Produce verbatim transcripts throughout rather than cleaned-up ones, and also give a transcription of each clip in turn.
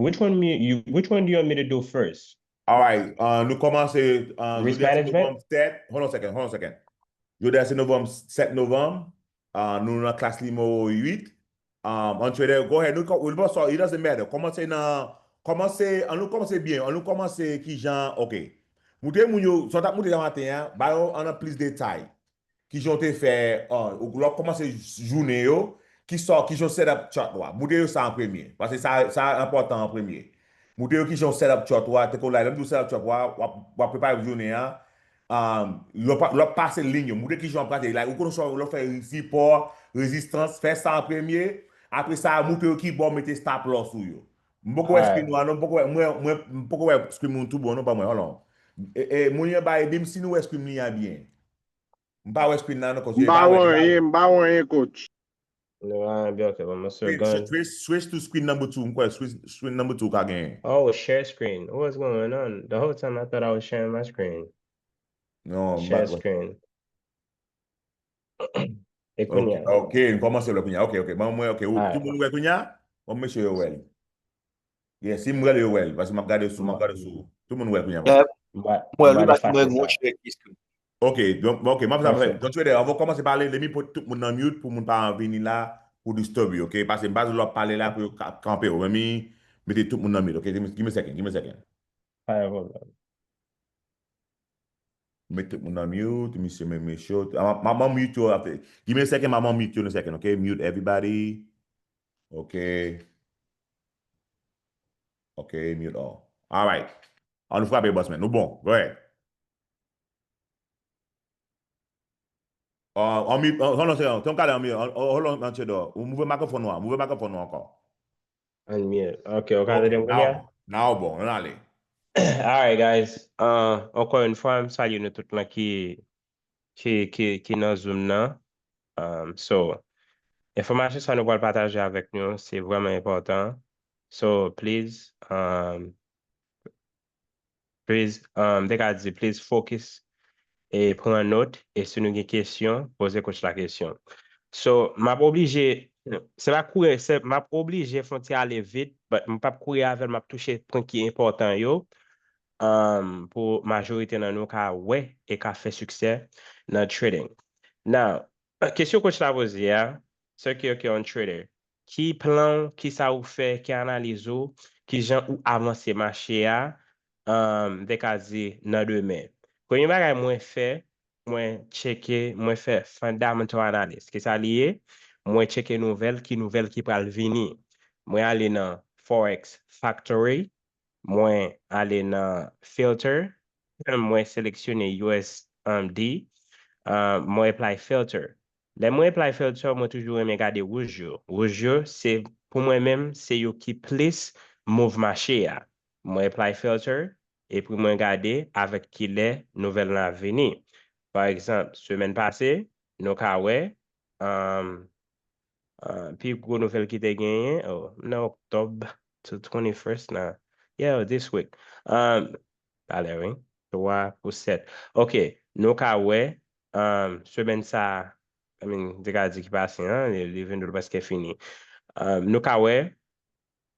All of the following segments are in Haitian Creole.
Which one me you which one do you want me to do first? Alright, uh, nou kòmanse uh, Risk jodi a se management? Novanm sèt. Hold on a second, hold on a second. Jodi a se Novanm sèt novanm. Uh, nou nan klas nimewo uit. Um, on trader, go ahead. Nou, ko- nou pa sò, it doesn't matter. Kòmanse nan, kòmanse, an nou kòmanse byen. An nou kòmanse kijan, ok. Moutre moun yo, sa w t ap moutre nan maten an, ba yo an plis detay. Kijan w te fè, uh, ou lè w kòmanse jounen yo, ki sò, kijan w set up chart ou a. Moutre yo sa an premye. Paske sa, sa enpòtan an premye. Moutre yo kijan w set up chart ou a, te ko la, lè m di w set up chart ou a, w ap, w ap prepare pou jounen an. Um, lè w pa- lè w pase liy yo, moutre kijan w ap prate. Like, ou konnen sa, lè w fè sipò, rezistans, fè sa an premye. Apre sa, moutre yo ki bò w mete stop loss ou yo. M poko wè Alright. Screen ou a non, m poko wè, mwen, mwen, m poko wè screen moun tou bon non, pa mwen, hold on. E, e, moun yo ba ede m si nou wè screen li an byen. M pa wè screen nan non, cause M yo pa pa wè wè li la. Anyen, m pa wè anyen, coach. No, I'm bien, okay, but Mister Switch, Gun. Switch, switch to screen number two. M kwè switch, screen number two ka genyen. Oh, share screen. What's going on? The whole time I thought I was sharing my screen. Non, m Share pa screen. E Ok, kounye a. ok, m kòmanse wè kounye a. Ok, ok. Bon, mwen, ok. Ou- Alright. Tout moun wè kounye a? Bon, mesye yo wè li. Yeah, si m wè li, yo wè li. Paske m ap gade sou, m ap gade sou. Tout moun wè kounye a. Yeah, Mwen mwen mwen li de pa mwen fè gwo sa. Share screen. Ok, donk, ok, m ap sa Ok. fè. Donk, Trader, anvan w kòmanse pale, let me put tout moun nan mute pou moun pa vini la pou disturb you, ok? Paske m pa vle w ap pale la pou yo ka- kanpe w. Let me mete tout moun nan mute, ok? Give me, give me a second, give me a second. Pa gen pwoblèm. Mete tout moun nan mute, misye men mesye. M ap, m ap unmute yo apre. Give me a second, m ap unmute yo nan second, ok? Mute everybody. Ok. Ok, mute all. Alright. An nou frape, boss man. Nou bon. Go ahead. Uh, unmute, uh, hold on, hold on, hold on, hold on, hold on, Trader. Ou mouvè mikrofòn ou a, mouvè mikrofòn ou ankò. Unmute. Ok, ou ka tande m kounye a? Now, now bon, ann ale. Alright, guys. Uh, ankò yon fwa, m salye nou tout lan ki, ki, ki, ki nan Zoom nan. Um, so, enfòmasyon sa nou pral pataje avèk nou, se vrèman enpòtan. So, please, um, please, um, te ka di, please focus e pran nòt, e si nou gen kesyon, poze coach la kesyon. So, m ap oblije, se pa kouri, se, m ap oblije fè yon ti ale vit, but m p ap kouri avè l, m ap touche pwen ki enpòtan yo, um, pou majorite nan nou ka wè e ka fè siksè nan trading. Now, kesyon coach la poze a, se ke, ke yon trader, ki plan w, ki sa ou fè, ki analiz ou, ki jan ou avanse mache a, um, m te ka di nan demen. Premye bagay mwen fè, mwen tcheke, mwen fè fundamental analysis. Ki sa li ye? Mwen tcheke nouvèl, ki nouvèl ki pral vini. Mwen ale nan Forex Factory, mwen ale nan filter, mwen seleksyone U S D, uh, mwen apply filter. Lè mwen apply filter, mwen toujou renmen gade wouj yo. Wouj yo, se pou mwen menm, se yo ki plis move mache a. Mwen apply filter, epi mwen gade avèk kilè nouvèl lan ap vini. Pa egzanp, semèn pase, nou ka wè, um, uh, pi gwo nouvèl ki te genyen, oh, nan October to twenty-first nan, yeah, this week. Um, talè, wi. Twa pou sèt. Ok, nou ka wè, um, semèn sa, I mean, m te ka di ki pase an, li, li vin dlo prèske fini. Um, nou ka wè,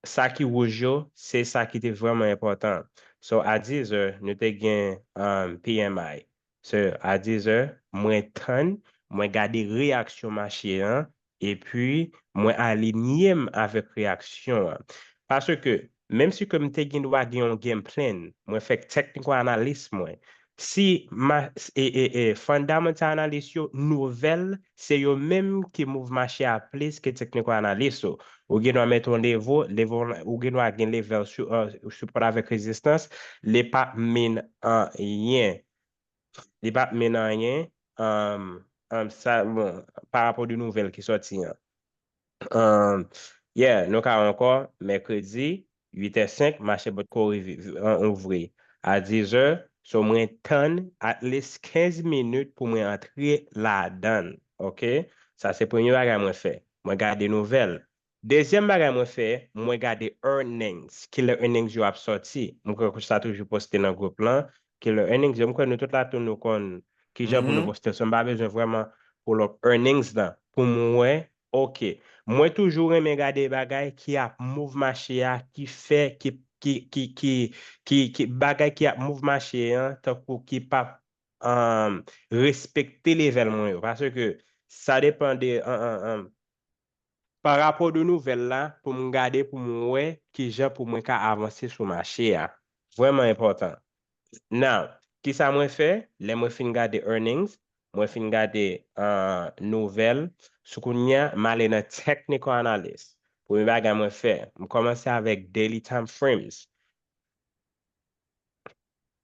sa ki wouj yo, se sa ki te vrèman enpòtan. So, a diz è, nou te gen, um, P M I. So, a diz è, mwen tann, mwen gade reyaksyon mache an, epi mwen alinye m avèk reyaksyon an. Paske, menm si ke m te gen dwa gen yon game plan, mwen fè technical analysis mwen. Si ma, e, e, e, fundamental analysis yo, nouvèl, se yo menm ki move mache a plis ke technical analysis yo. Ou gen dwa mete yon level, level, ou gen dwa gen level sou, uh, support avèk rezistans, li p ap mean anyen. Li p ap mean anyen, um, um, sa, bon, pa rapò de nouvèl ki sòti an. Um, yeah, nou ka wè ankò, mèkredi, uit è senk, mache potko rive, an, ouvri. A diz è, so mwen tann at least kenz minit pou mwen antre ladan l, ok? Sa se premye bagay mwen fè. Mwen gade nouvèl. Dezyèm bagay mwen fè, mwen gade earnings. Kilè earnings yo ap sòti. Mwen kwè coach la toujou poste nan gwoup lan. Kilè earnings yo, mwen kwè nou tout la tou nou konn kijan pou nou poste. So, m pa bezwen vrèman pull up earnings lan pou mwen wè, ok, Mwen toujou renmen gade bagay ki ap move mache a, ki fè, ki, ki, ki, ki, ki, ki bagay ki ap move mache an, tankou ki p ap um, respekte level mwen yo. Paske sa depann de, um, um, um, pa rapò de nouvèl la, pou m gade, pou m wè kijan pou mwen ka avanse sou mache a. Vrèman enpòtan. Now, kisa mwen fè? Lè mwen fin gade earnings, mwen fin gade uh, nouvèl, sou kounye a, m ale nan technical analysis. Premye bagay mwen fè, m kòmanse avèk daily time frames.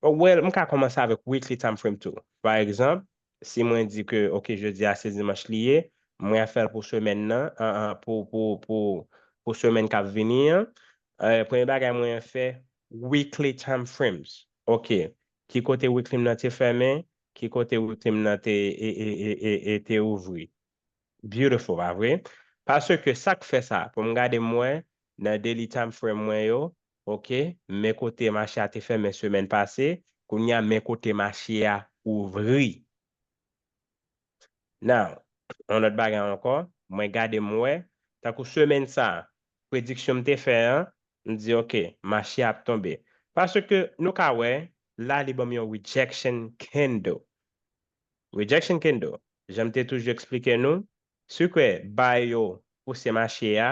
Oh, well, m ka kòmanse avèk weekly time frame tou. Pa egzanp, si mwen di ke, ok, jodi a se dimanch li ye, mwen ap fè l pou semèn nan, an, an, pou, pou, pou, pou semèn k ap vini an. Eh, premye bagay mwen fè, weekly time frames. Ok, ki kote weekly m nan te fèmen, ki kote weekly m nan te, e, e, e, e, e te ouvri. Beautiful, pa vre? Paske sa k fè sa, pou m gade m wè nan daily time frame mwen yo, ok, men kote mache a te fèmen semèn pase, kounye a men kote mache a ouvri. Now, yon lòt bagay ankò, mwen gade m wè, tankou semèn sa, prediksyon m te fè an, m di, ok, mache a ap tonbe. Paske nou ka wè, la li ban m yon rejection candle. Rejection candle, jan m te toujou eksplike nou, si w kwè buy yo pouse mache a,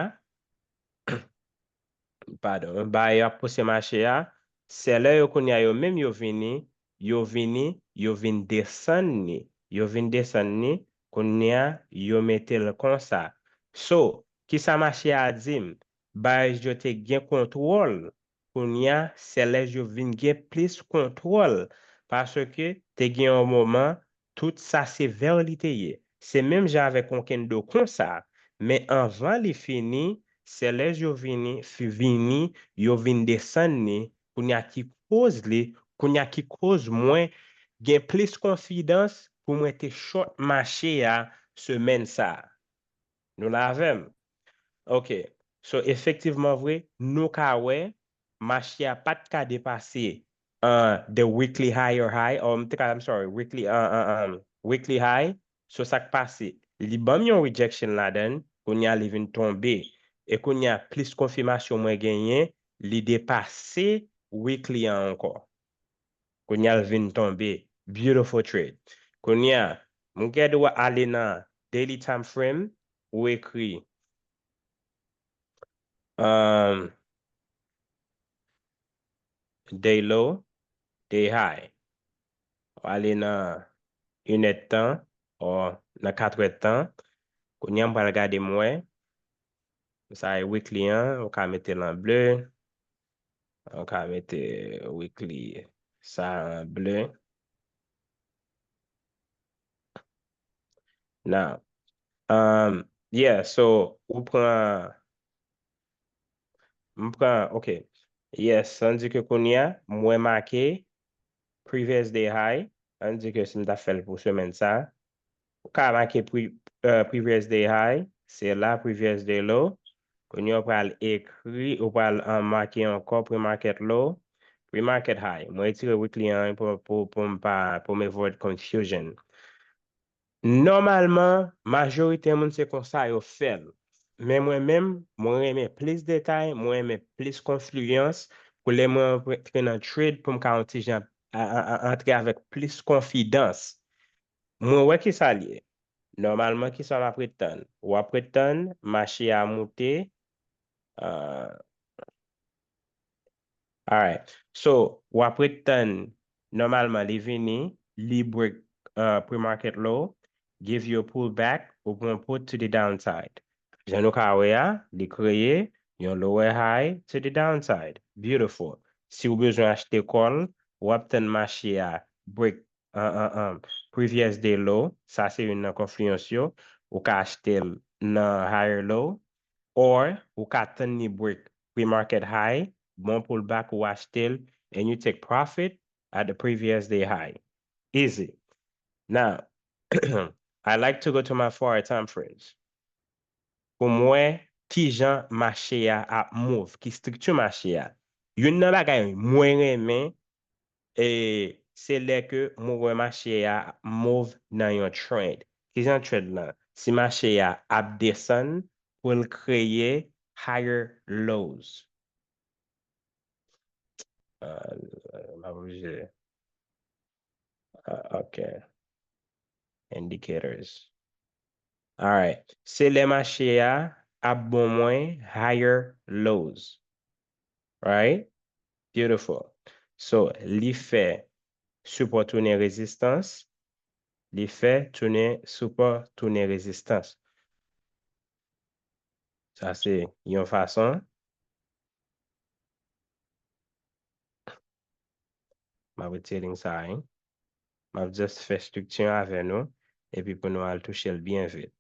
padon, buy yo ap pouse mache a, seller yo kounye a yo menm yo vini, yo vini, yo vin desann ni, yo vin desann ni, kounye a yo mete l konsa. So, kisa mache a di m? Buyers yo te gen kontwòl, kounye a, sellers yo vin gen plis kontwòl, paske te gen yon moman, tout sa se vè li te ye. Se menm jan avèk yon candle konsa, men anvan li fini, sellers yo vini, fi-, vini, yo vin desann ni, kounye a ki koz li, kounye a ki koz mwen gen plis konfidans pou mwen te short mache a semèn sa a. Nou la avè m? Ok. So, efektivman vre, nou ka wè, mache a pa t ka depase uh, the weekly higher high, or, m te ka, I'm sorry, weekly, uh, uh, um, weekly high. So, sa k pase? Li ban m yon rejection ladan l, kounye a li vin tonbe. E kounye a, plis konfimasyon mwen genyen, li depase weekly an ankò. Kounye a, l vin tonbe. Beautiful trade. Kounye a, m gade w ale nan daily time frame, ou ekri, um, day low, day high. W ale nan inèdtan, or nan katrèdtan. Kounye a, m pral gade m wè. Sa e weekly an, ou ka mete l an ble. Ou ka mete weekly sa an ble. Now, um, yeah, so, ou pran, m pran, ok. Yes, ann di ke kounye a, mwen make previous day high, ann di ke si m ta fè l pou semèn sa, ou ka make pre, uh, previous day high, se la previous day low. Kounye a ou pral ekri, ou pral uh, make ankò pre-market low, pre-market high. Mwen retire weekly an pou, pou, pou m pa, pou m avoid confusion. Nòmalman, majorite moun se konsa yo fè l. Men mwen menm, mwen renmen plis detay, mwen renmen plis konfliyans. Pou lè mwen antre nan trade, pou m ka yon ti jan a- a- a- antre avèk plis konfidans. Mwen wè ki sa l ye. Nòmalman, ki sa m ap ret tann? W ap ret tann mache a moute. Uh, alright. So, w ap ret tann nòmalman li vini, li break uh, pre-market low, give you a pullback, ou pran put to the downside. Jan nou ka wè a, li kreye yon lower high to the downside. Beautiful. Si w bezwen achte call, w ap tann mache a break an, an, an, previous day low, sa se youn nan konfliyans yo, ou ka achte l nan higher low, or ou ka tann li break pre-market high, bon pullback ou achte l, and you take profit at the previous day high. Easy. Now, I like to go to my four hour time frames. Pou m wè kijan mache a ap move, ki estrikti mache a. Youn nan bagay mwen renmen, e, se lè ke mwen wè mache a move nan yon trend. Kijan trend lan? Si mache a ap desann, pou l kreye higher lows. Uh, m ap oblije. Uh, ok. Indicators. Alright. Se lè mache a ap bon mwen higher lows. Right? Beautiful. So, li fè sipò tounen rezistans. Li fè tounen sipò tounen rezistans. Sa se yon fason. M ap retire liy sa a, wi. M ap just fè estrikti an avè nou, epi pou nou al touche l byen vit.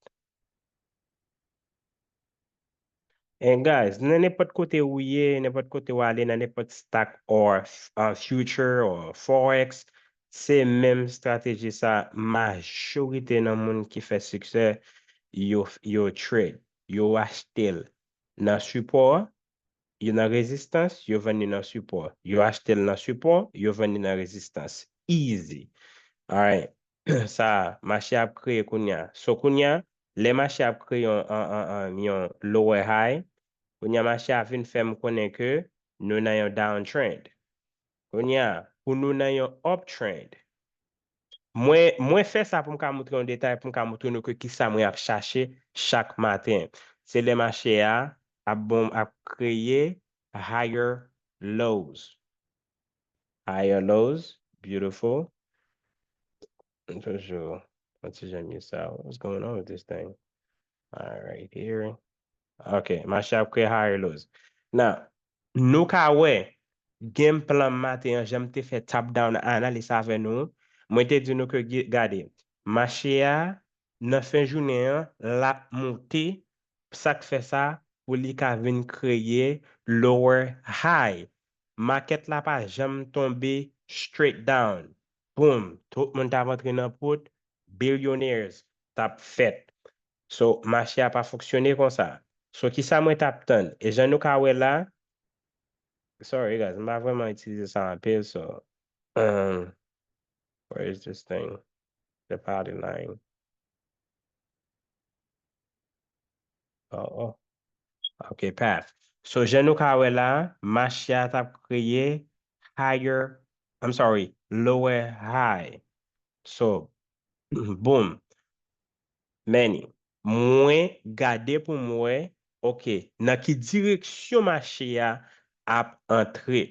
And guys, nan nenpòt kote ou ye, nenpòt kote w ale, nan nenpòt stock or uh, future or forex, se menm estrateji sa majorite nan moun ki fè siksè yo, yo trade, yo achte l nan sipò, yo nan rezistans, yo vann li nan sipò. Yo achte l nan sipò, yo vann li nan rezistans. Easy. Alright. Sa, mache ap kreye kounye a. So kounye a, lè mache ap kreye yon, an, an, an, yon lower high, kounye a mache a vin fè m konnen ke nou nan yon downtrend. Kounye a, pou nou nan yon uptrend. Mwen, mwen fè sa pou m ka montre yon detay, pou m ka montre nou ke kisa mwen ap chache chak maten. Se lè mache a ap bon, ap kreye higher lows. Higher lows, beautiful. Toujou, yon ti jan miye sa. What's going on with this thing? All right, here. Ok, mache ap kreye higher lows. Now, nou ka wè game plan maten an, jan m te fè top down analysis avè nou. Mwen te di nou ke, gade, mache a, nan fen jounen an, l ap monte. Sa k fè sa, pou li ka vin kreye lower high. Makèt la pa janm tonbe straight down. Boom! Tout moun t ap antre nan pot, billionaires t ap fèt. So, mache a pa fonksyone konsa. So, kisa mwen t ap tann? E jan nou ka wè la, sorry guys, m pa vrèman itilize sa anpil, so, um, where is this thing? The party line. Oh, oh. Ok, path. So, jan nou ka wè la, mache a t ap kreye higher, I'm sorry, lower high. So, boom. Many. Mwen gade pou m wè, ok, nan ki direksyon mache a ap antre.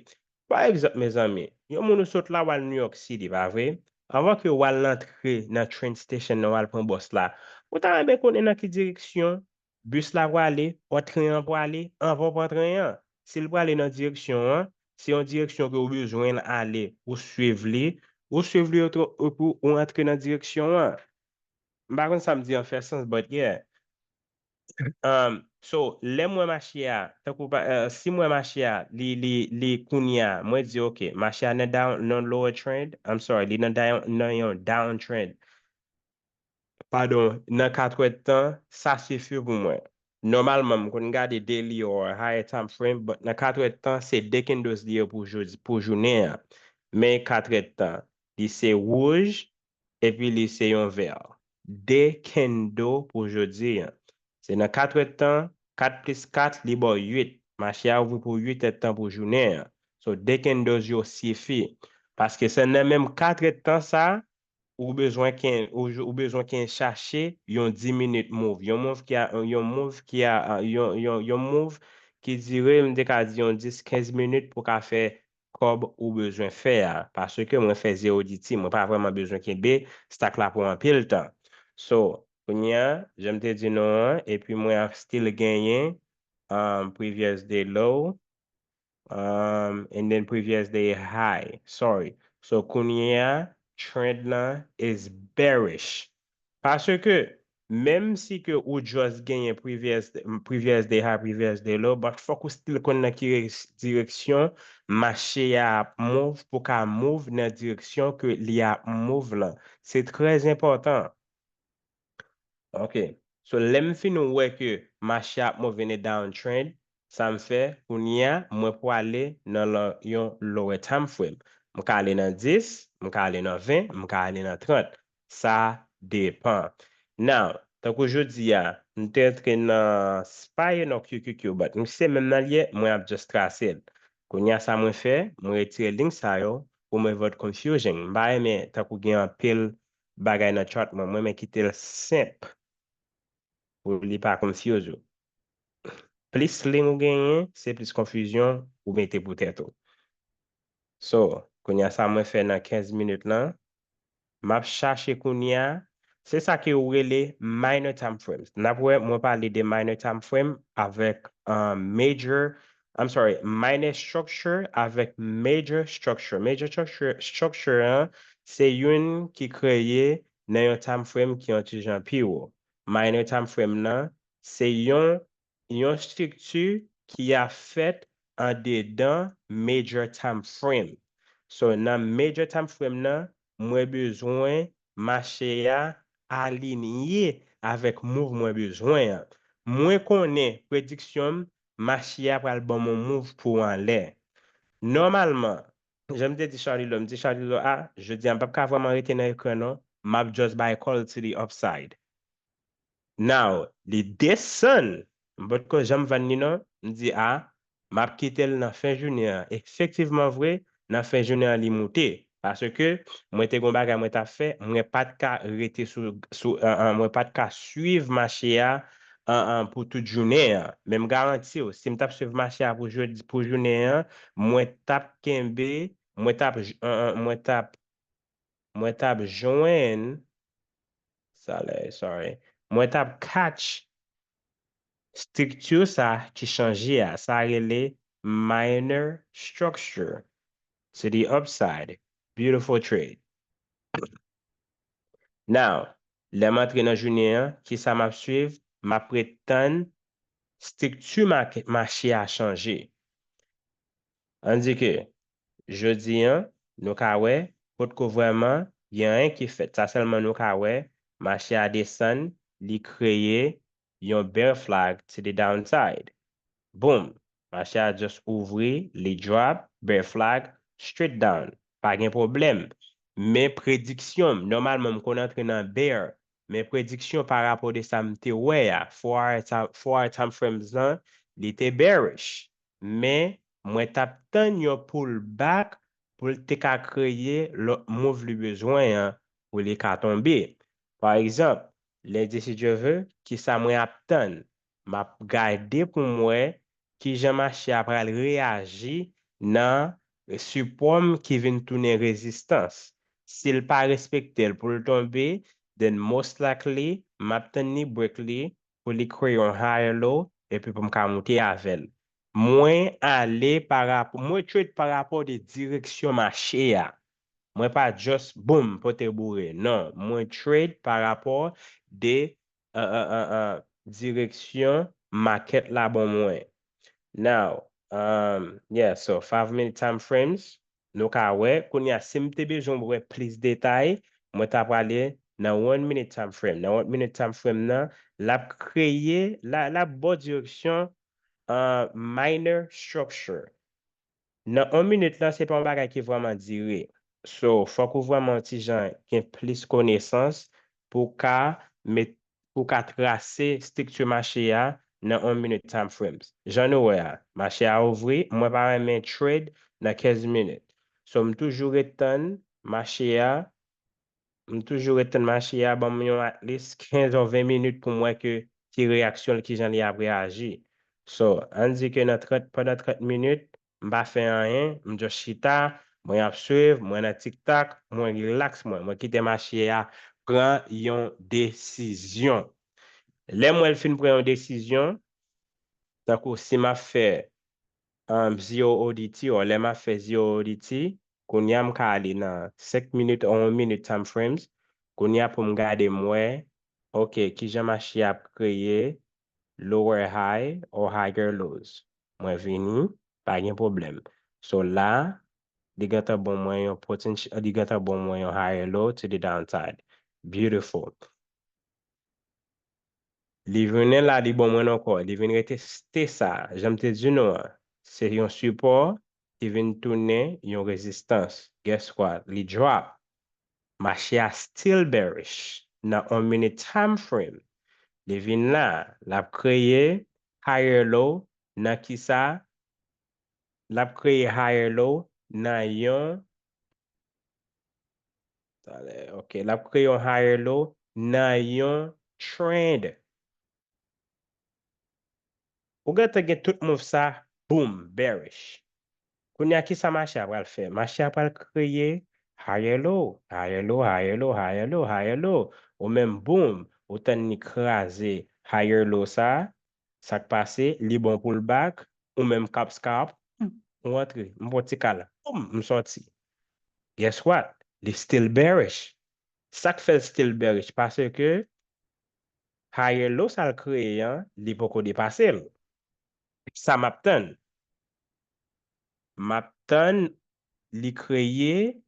Pa egzanp, mezanmi, yon moun ou sot la w al New York City, pa vre? Anvan ke w al antre nan train station nan, w al pran bòs la, ou ta renmen konnen nan ki direksyon bis la prale, ou tren an prale, anvan w pran tren an. Si l prale nan direksyon an, se yon direksyon ke w bezwen l ale, ou swiv li, ou swiv li, ou tr-, ou, ou antre nan direksyon an. M pa konn sa m di an fè sans, but yeah. Um, so, lè m wè mache a, tankou pa, uh, si m wè mache a, li, li, li kounye a, mwen di, ok, mache a nan down, nan lower trend, I'm sorry, li nan down, nan yon downtrend. Padon, nan katrèdtan, sa sifi pou mwen. Nòmalman, m konn gade daily or higher time frame, but nan katrèdtan, se de candles li ye pou jodi, pou jounen an. Men katrèdtan, li se wouj, epi li se yon vè. De candle pou jodi an. Se nan katrèdtan, kat plis kat, li ba w uit. Mache a ouvri pou uit èdtan pou jounen an. So, de candles yo sifi. Paske se nan menm katrèdtan sa, ou bezwen ken, ou, ou bezwen ken chache yon dis minit move. Yon move ki a, yon move ki a, yon, yon, yon move ki dire, m te ka di yon dis, kenz minit pou ka fè kòb ou bezwen fè a. Paske mwen fè zero D T, mwen pa vrèman bezwen kenbe stock la pou anpil tan. So, kounye a, jan m te di nou an, epi mwen ap still genyen, um, previous day low, um, and then previous day high. Sorry. So, kounye a, trend lan is bearish. Paske, menm si ke ou just genyen previous, previous day high, previous day low, but fòk ou still konn nan ki re-, direksyon mache a ap move pou ka move nan direksyon ke li ap move lan. Se trè enpòtan. Ok. So, lè m fin wè ke mache ap move in a downtrend, sa m fè, kounye a, mwen pwale nan la, yon lower time frame. M ka ale nan dis, m ka ale nan ven, m ka ale nan trant. Sa depan. Now, tankou jodi a, m te antre nan spy, non, Q Q Q, but m se menm nan l ye, mwen ap just trase l. Kounye a sa mwen fè, mwen retire link sa yo pou m avoid confusion. M pa renmen tankou gen anpil bagay nan chart mwen, mwen renmen kite l senp pou li pa confuse ou. Plis link ou genyen, se plis konfizyon ou mete pou tèt ou. So, kounye a sa mwen fè nan kenz minit lan, m ap chache kounye a, se sa ke yo rele minor time frames. N ap wè, mwen pale de minor time frame avèk uh, major, I'm sorry, minor structure avèk major structure. Major structure, structure an, se youn ki kreye nan yon time frame ki yon ti jan pi wo. Minor time frame nan, se yon yon estrikti ki ap fèt andedan major time frame. So, nan major time frame nan, mwen bezwen mache a alinye avèk move mwen bezwen an. Mwen konnen prediksyon m, mache a pral ban m yon move pou anlè. Nòmalman, jan m te di Charlilo, m di Charlilo a, jodi a m p ap ka vrèman rete nan ekran non, m ap just buy call to the upside. Now, li desann, m potko janm vann li non, m di a, m ap kite l nan fen jounen an. Efektivman vre, nan fen jounen an li moute. Paske mwen te gon bagay mwen t ap fè, mwen pa t ka rete sou, sou an, an, mwen pa t ka swiv mache a an, an, pou tout jounen an. Men m garanti w, si m t ap swiv mache a pou jodi, pou jounen an, mwen t ap kenbe, mwen t ap, j- an, an, mwen t ap, mwen t ap jwenn, sa lè, sorry, mwen t ap catch estrikti sa ki chanje a. Sa rele minor structure. To the upside. Beautiful trade. Now, lè m antre nan jounen an, ki sa m ap swiv? M ap ret tann estrikti mache a chanje. Ann di ke jodi an, nou ka wè, potko vrèman gen anyen ki fèt. Sa sèlman nou ka wè, mache a desann, li kreye yon bear flag to the downside. Boom! Mache a just ouvri, li drop, bear flag, straight down. Pa gen pwoblèm. Men prediksyon m, nòmalman m konn antre nan bear, men prediksyon pa rapò de sa m te wè a, four hour time, four hour time frames lan, li te bearish. Men mwen t ap tann yon pullback pou l te ka kreye lòt move li bezwen an pou li ka tonbe. Pa egzanp, lendi si Dye vle, kisa mwen ap tann? M ap gade pou m wè kijan mache a pral reyaji nan sipò m ki vin tounen rezistans. Si l pa respekte l pou l tonbe, then most likely, m ap tann li break li pou li kreye yon higher low, epi pou m ka moute avè l. Mwen ale pa rapò, mwen trade pa rapò de direksyon mache a. Mwen pa just, boom, pote boure. Non, mwen trade pa rapò de uh, uh, uh, uh, direksyon market la ban mwen. Now, um, yeah, so five minute time frames, nou ka wè, kounye a, si m te bezwen wè plis detay, mwen ta prale nan one minute time frame. Nan one minute time frame nan, l ap kreye, l a- l ap ba w direksyon uh, minor structure. Nan yon minit lan, se pa yon bagay ki vrèman dire. So, fòk ou vrèman yon ti jan gen plis konesans pou w ka met, pou w ka trase estrikti mache a nan yon minit time frames. Jan nou wè a, mache a ouvri, mwen pa renmen trade nan kenz minit. So, m toujou ret tann mache a, m toujou ret tann mache a ban m yon at least kenz or ven minit pou m wè ke ki reyaksyon l, kijan li ap reyaji. So, ann di ke nan trant, pandan trant minit, m pa fè anyen, m just chita, mwen ap swiv, mwen nan TikTok, mwen relax mwen, mwen kite mache a pran yon desizyon. Lè m wè l fin pran yon desizyon, tankou si m ap fè um, zero O D T, or lè m ap fè zero O D T, kounye a m ka ale nan senk minit or yon minit time frames. Kounye a pou m gade m wè, ok, kijan mache a ap kreye lower high or higher lows. Mwen vini, pa gen pwoblèm. So la, li gentan ban mwen yon potential, li gentan ban mwen yon higher low to the downside. Beautiful. Li vin la, li ban mwen ankò. Li vin rete stay sa. Jan m te di nou an, se yon sipò, li vin tounen yon rezistans. Guess what? Li drop. Mache a still bearish nan yon minit time frame. Li vin la, l ap kreye higher low nan kisa? L ap kreye higher low nan yon, talè, ok, l ap kreye yon higher low nan yon trend. Ou gentan gen tout move sa, boom, bearish. Kounye a, kisa mache a pral fè? Mache a pral kreye higher low, higher low, higher low, higher low, higher low. Ou menm, boom, ou tann li kraze higher low sa, sa k pase, li bon pullback, ou menm kap scalp, hmm, ou antre, m pran ti kal, boom, m sòti. Guess what? Li still bearish. Sa k fè l still bearish? Paske higher low sa l kreye an, li poko depase l. Sa m ap tann? M ap tann li kreye yon,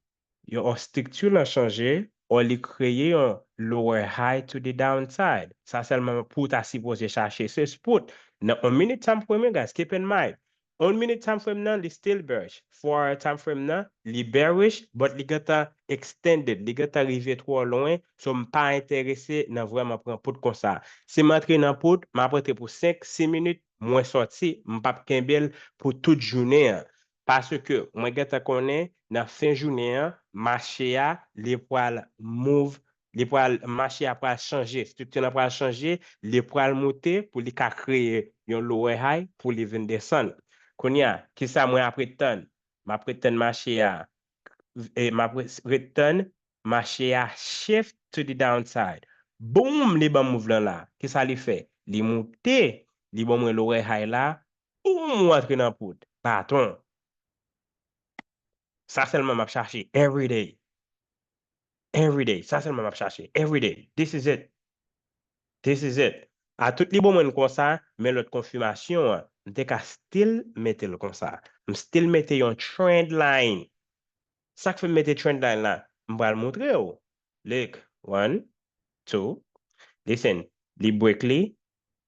yon estrikti lan chanje, o li kreye yon lower high to the downside. Sa sèlman pou w ta sipoze chache, se spot. Nan on minute time frame, guys, keep in mind, on minute time frame nan, li still bearish. Four hour time frame nan, li bearish, but li gentan extended, li gentan rive twò lwen, so m pa enterese nan vrèman pran put konsa. Si m antre nan put, m ap antre pou senk, sis minit, mwen sòti, m p ap kenbe l pou tout jounen an. Paske mwen gentan konnen nan fen jounen an, mache a, li pral move, li pral, mache a pral chanje, estrikti lan pral chanje, li pral moute pou li ka kreye yon lower high pou li vin desann. Kounye a, kisa mwen ap ret tann? M ap ret tann mache a, e, m ap ret, ret tann mache a shift to the downside. Boom, li ban move lan la. Kisa li fè? Li moute, li ban mwen lower high la. Boom, ou antre nan put. Baton. Sa sèlman m ap chache every day. Every day. Sa sèlman m ap chache every day. This is it. This is it. A tout li bon mwen konsa, men lòt konfimasyon an, m te ka still mete l konsa. M still mete yon trend line. Sa k fè m mete trend line la? M pral montre w. Look, one, two. Listen, li break li,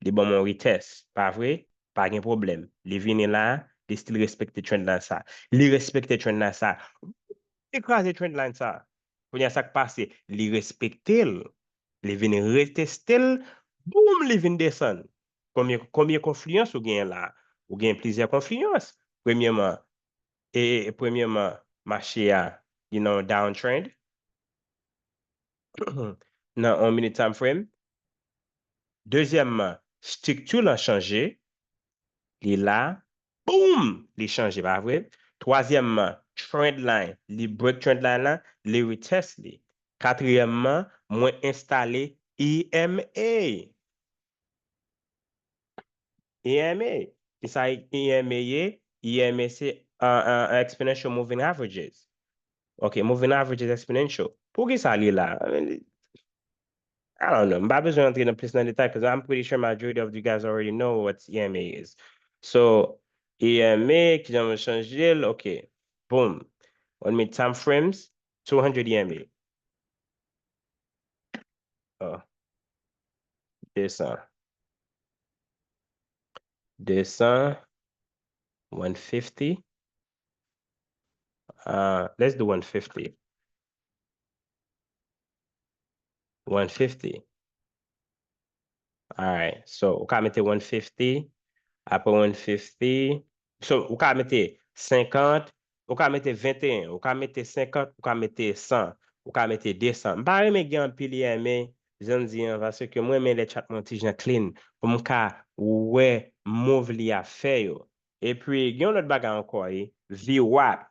li ban m yon retest, pa vre? Pa gen pwoblèm. Li vini la, li still respekte trend line sa. Li respekte trend line sa. Li kraze trend line sa. Kounye a sa k pase? Li respekte l. Li vin reteste l. Boom, li vin desann. Konbyen, konbyen konfliyans ou genyen la? Ou gen plizyè konfliyans. Premyèman, e, e, premyèman, mache a, you know, downtrend. Nan on minute time frame. Dezyèmman, estrikti lan chanje. Li la, boom, li chanje, pa vre? Twazyèmman, trend line, li break trend line lan, li retest li. Katriyèmman, mwen enstale E M A. E M A. Kisa E M A ye? E M A se, uh, uh, exponential moving averages. Ok, moving averages exponential. Poukisa li la? I mean, I don't know. M pa bezwen antre nan plis nan detay, 'cause I'm pretty sure majority of you guys already know what E M A is. So, E M A, kijan mwen chanje l? Ok. Boom. One minute time frames, two hundred E M A. Oh. Desann. Desann. One fifty. Uh, let's do one fifty. One fifty. Alright, so ou ka mete one fifty, apre one fifty, so ou ka mete senkant, ou ka mete venteyen, ou ka mete senkant, ou ka mete san, ou ka mete desan. M pa renmen gen anpil E M A, jan m di an, paske mwen renmen lè chat mwen ti jan clean, pou m ka wè move li ap fè yo. Epi, gen yon lòt bagay ankò, wi, V WAP.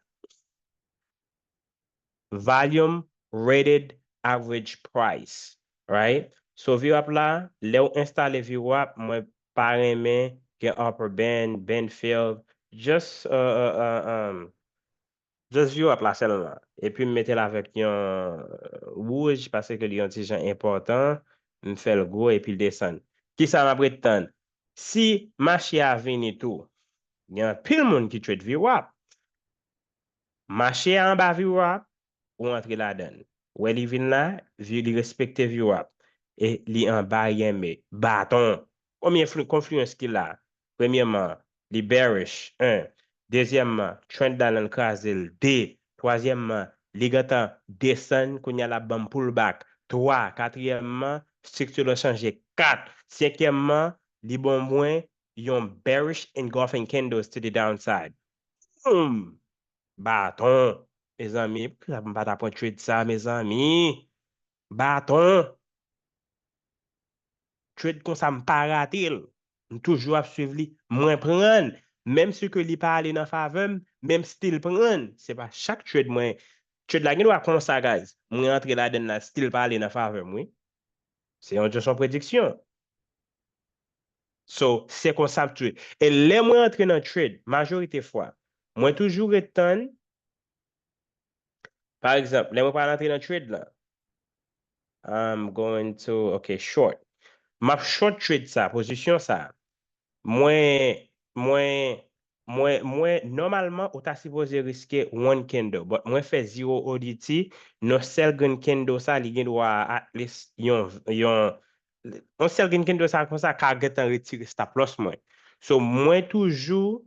Volume weighted average price, right? So, V WAP la, lè w enstale V WAP, mwen pa renmen gen upper band, band fill, just, uh, uh, uh, um, just V WAP la sèlman. Epi m mete l avèk yon, euh, wouj, paske li yon ti jan enpòtan, m fè l gwo epi l desann. Kisa m ap ret tann? Si mache a vini tou, gen anpil moun ki trade V WAP. Mache a anba V WAP, ou antre ladan l. Wè li vin la, vi-, li respekte V WAP. E li anba E M A. Baton. Konbyen fli-, konfliyans ki la? Premyèman, li bearish, en. Dezyèmman, trend line lan kraze l, de. Twazyèmman, li gentan desann, kounye a l ap ban m pullback, twa. Katriyèmman, Estrikti lan chanje kat. Senkyèmman, li ban mwen yon bearish engulfing candles to the downside. Boom! Baton. Mezanmi, poukisa m pa ta pran trade sa, mezanmi? Baton. Trade konsa, m pa rate l. M toujou ap swiv li. Mwen pran l. Menm si ke li pa ale nan favè m, men m still pran l. Se pa chak trade mwen, trade la gen dwa konsa, guys. Mwen antre ladan l la, still pa ale nan favè m, wi. Se yon, just yon prediksyon. So, se konsa m trade. E lè mwen antre nan trade, majorite fwa, mwen toujou ret tann. Pa egzanp, lè mwen pral antre nan trade la, I'm going to, ok, short. M ap short trade sa, pozisyon sa. Mwen, mwen, mwen, mwen, nòmalman, ou ta sipoze riske one candle, but mwen fè zero O D T, nan sèl grenn candle sa, li gen dwa at least yon, yon, yon sèl grenn candle sa konsa ka gentan retire stop loss mwen. So, mwen toujou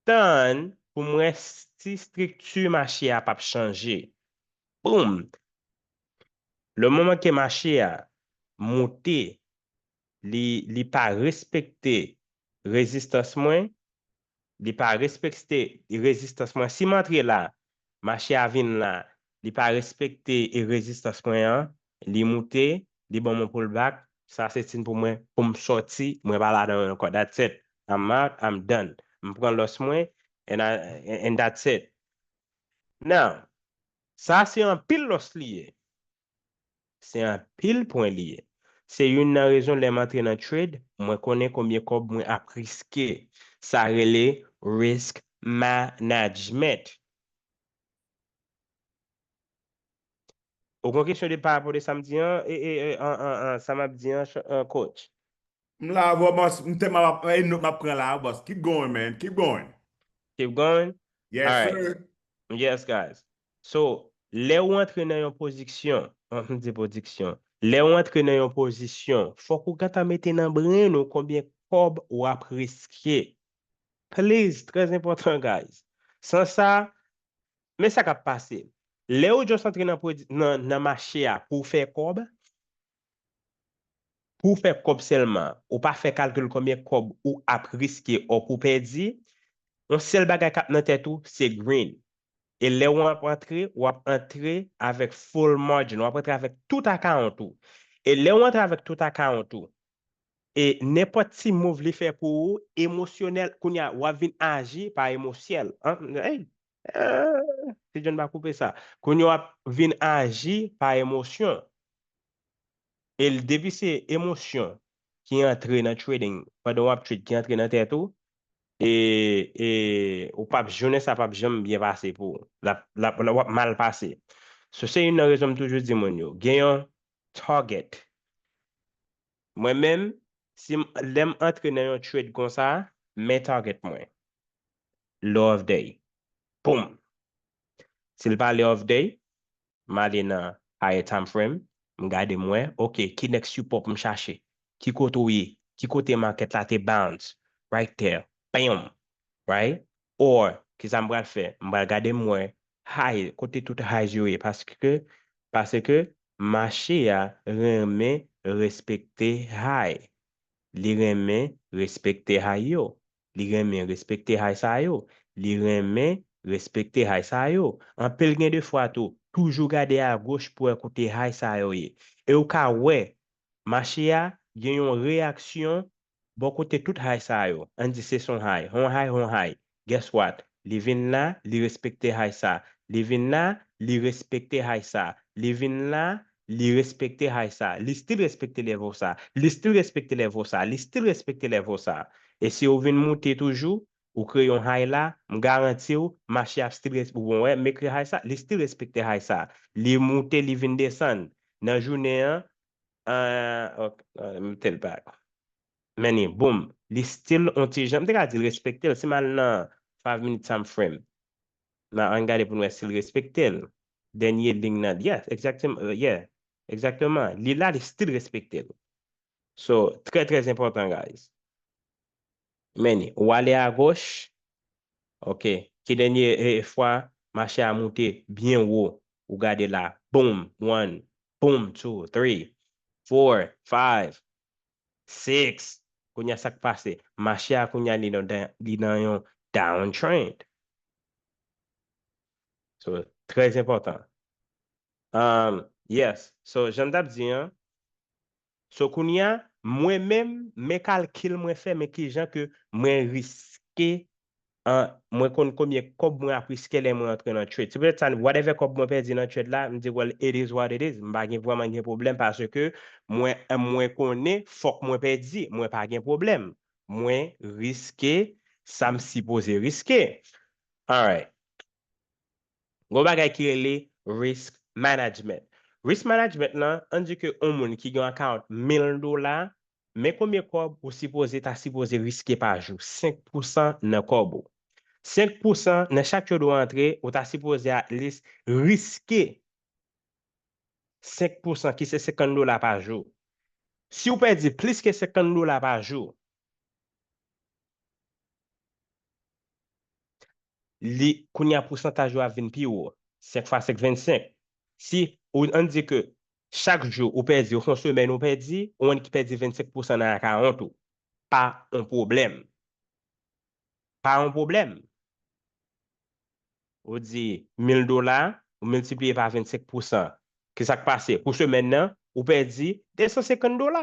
tann pou m wè si estrikti mache a p ap chanje. Boom! Le moman ke mache a moute, li, li pa respekte rezistans mwen, li pa respekte rezistans mwen. Si m antre la, mache a vin la, li pa respekte e rezistans mwen an, li moute, li ban mwen pullback, sa se siy pou mwen, pou m sòti, mwen pa ladan l ankò. That's it. I'm out, I'm done. M pran loss mwen, and, I, and that's it. Now, sa se anpil loss li ye. Se anpil pwen li ye. Se youn nan rezon lè m antre nan trade, mwen konnen konbyen kòb mwen ap riske. Sa rele risk management. Ou gen kesyon de pa rapò de sa m di an, e, e, e, an, an, an, sa m ap di an, ch-, an, coach? M la, bro, boss, m tèlman ap, e, note m ap pran la, boss. Keep going, man. Keep going. Keep going? Yes, All right. sir. Yes, guys. So, lè w antre nan yon pozisyon, an, m di pozisyon, lè w antre nan yon pozisyon, fòk ou gentan mete nan brain ou konbyen kòb w ap riske. Please, trè enpòtan, guys. San sa, men sa k ap pase. Lè ou just antre nan pwodi-, nan, nan mache a pou w fè kòb, pou w fè kòb sèlman, ou pa fè kalkil konbyen kòb ou ap riske or pou w pèdi, yon sèl bagay k ap nan tèt ou, se green. E lè w ap antre, w ap antre avèk full margin, w ap antre avèk tout account ou. E lè w antre avèk tout account ou, e nenpòt ti move li fè pou ou, emosyonèl, kounye a, w ap vin aji pa emosyèl. An, ey, eh, si John pa koupe sa. Kounye a, w ap vin aji pa emosyon. E l, depi se emosyon ki antre nan trading, pandan w ap trade, ki antre nan tèt ou, e, e ou p ap, jounen sa p ap janm byen pase pou ou. L ap, l ap, l ap, w ap mal pase. So, se youn nan rezon m toujou di moun yo, gen yon target. Mwen menm, si m, lè m antre nan yon trade konsa, men target mwen. Low of day. Boom! Si l pa low of day, m ale nan higher time frame, m gade m wè, ok, ki next support pou m chache? Ki kote w ye? Ki kote market la te bounce? Right there. Bam! Right? Or, kisa m pral fè? M pral gade m wè high, kote tout highs yo ye. Paske, paske mache a renmen respekte high. Li renmen respekte high yo. Li renmen respekte high sa yo. Li renmen respekte high sa yo. Anpil gen de fwa tou, toujou gade agoch pou wè kote high sa yo ye. E ou ka wè, mache a gen yon reyaksyon bò kote tout high sa yo. Ann di se son high, hon high, hon high. Guess what? Li vin la, li respekte high sa. Li vin la, li respekte high sa. Li vin la, li respekte high sa. Li still respekte level sa. Li still respekte level sa. Li still respekte level sa. E si ou vin moute toujou, ou kreye yon high la, m garanti w, mache ap still res-, ou bon, wè, m ekri high sa, li still respekte high sa. Li moute, li vin desann. Nan jounen an, ah, ok, ah, m tèl pa. Men ni, boom, li still on ti jan. M te ka di l respekte l. Si m al nan five minute time frame, nan, ann gade pou n wè si l respekte l. Dènye liy nan, yes, exactement, euh, yeah, exactement. Li la, li still respekte l. So, trè, trè enpòtan, guys. Men ni, ou ale agoch, ok, ki dènye, eh, fwa mache a moute byen wo, ou gade la, boom, one, boom, two, three. four, five, six. Kounye a sa k pase? Mache a kounye a li nan, li nan yon downtrend. So, trè enpòtan. Um, yes. So, jan m t ap di an, so, kounye a, mwen menm, men kalkil mwen fè, men kijan ke mwen riske, an, mwen konn konbyen kòb mwen ap riske lè mwen antre nan trade. Se poutèt sa, whatever kòb mwen pèdi nan trade la, m di, well, it is what it is. M pa gen vrèman gen pwoblèm paske mwen, mwen konnen fòk mwen pèdi. Mwen pa gen pwoblèm. Mwen riske sa m sipoze riske. Alright. Gon bagay ki rele risk management. Risk management lan, ann di ke yon moun ki gen yon account mil dola, men konbyen kòb ou sipoze ta sipoze riske pa jou? Senk pousan nan kòb ou. Senk pousan nan chak trade ou antre, ou ta sipoze at least riske senk pousan ki se senkant dola pa jou. Si w pèdi plis ke senkant dola pa jou, li, kounye a pousantaj ou ap vin pi wo. Senk fwa senk, vennsenk. Si ou, ann di ke chak jou ou pèdi, ou fè yon semèn ou pèdi, ou annik pèdi vennsenk pousan nan akawont ou. Pa yon pwoblèm. Pa yon pwoblèm. Ou di mil dola, ou miltipliye pa vennsenk pousan. Kisa k pase? Pou semèn nan, ou pèdi de san senkant dola.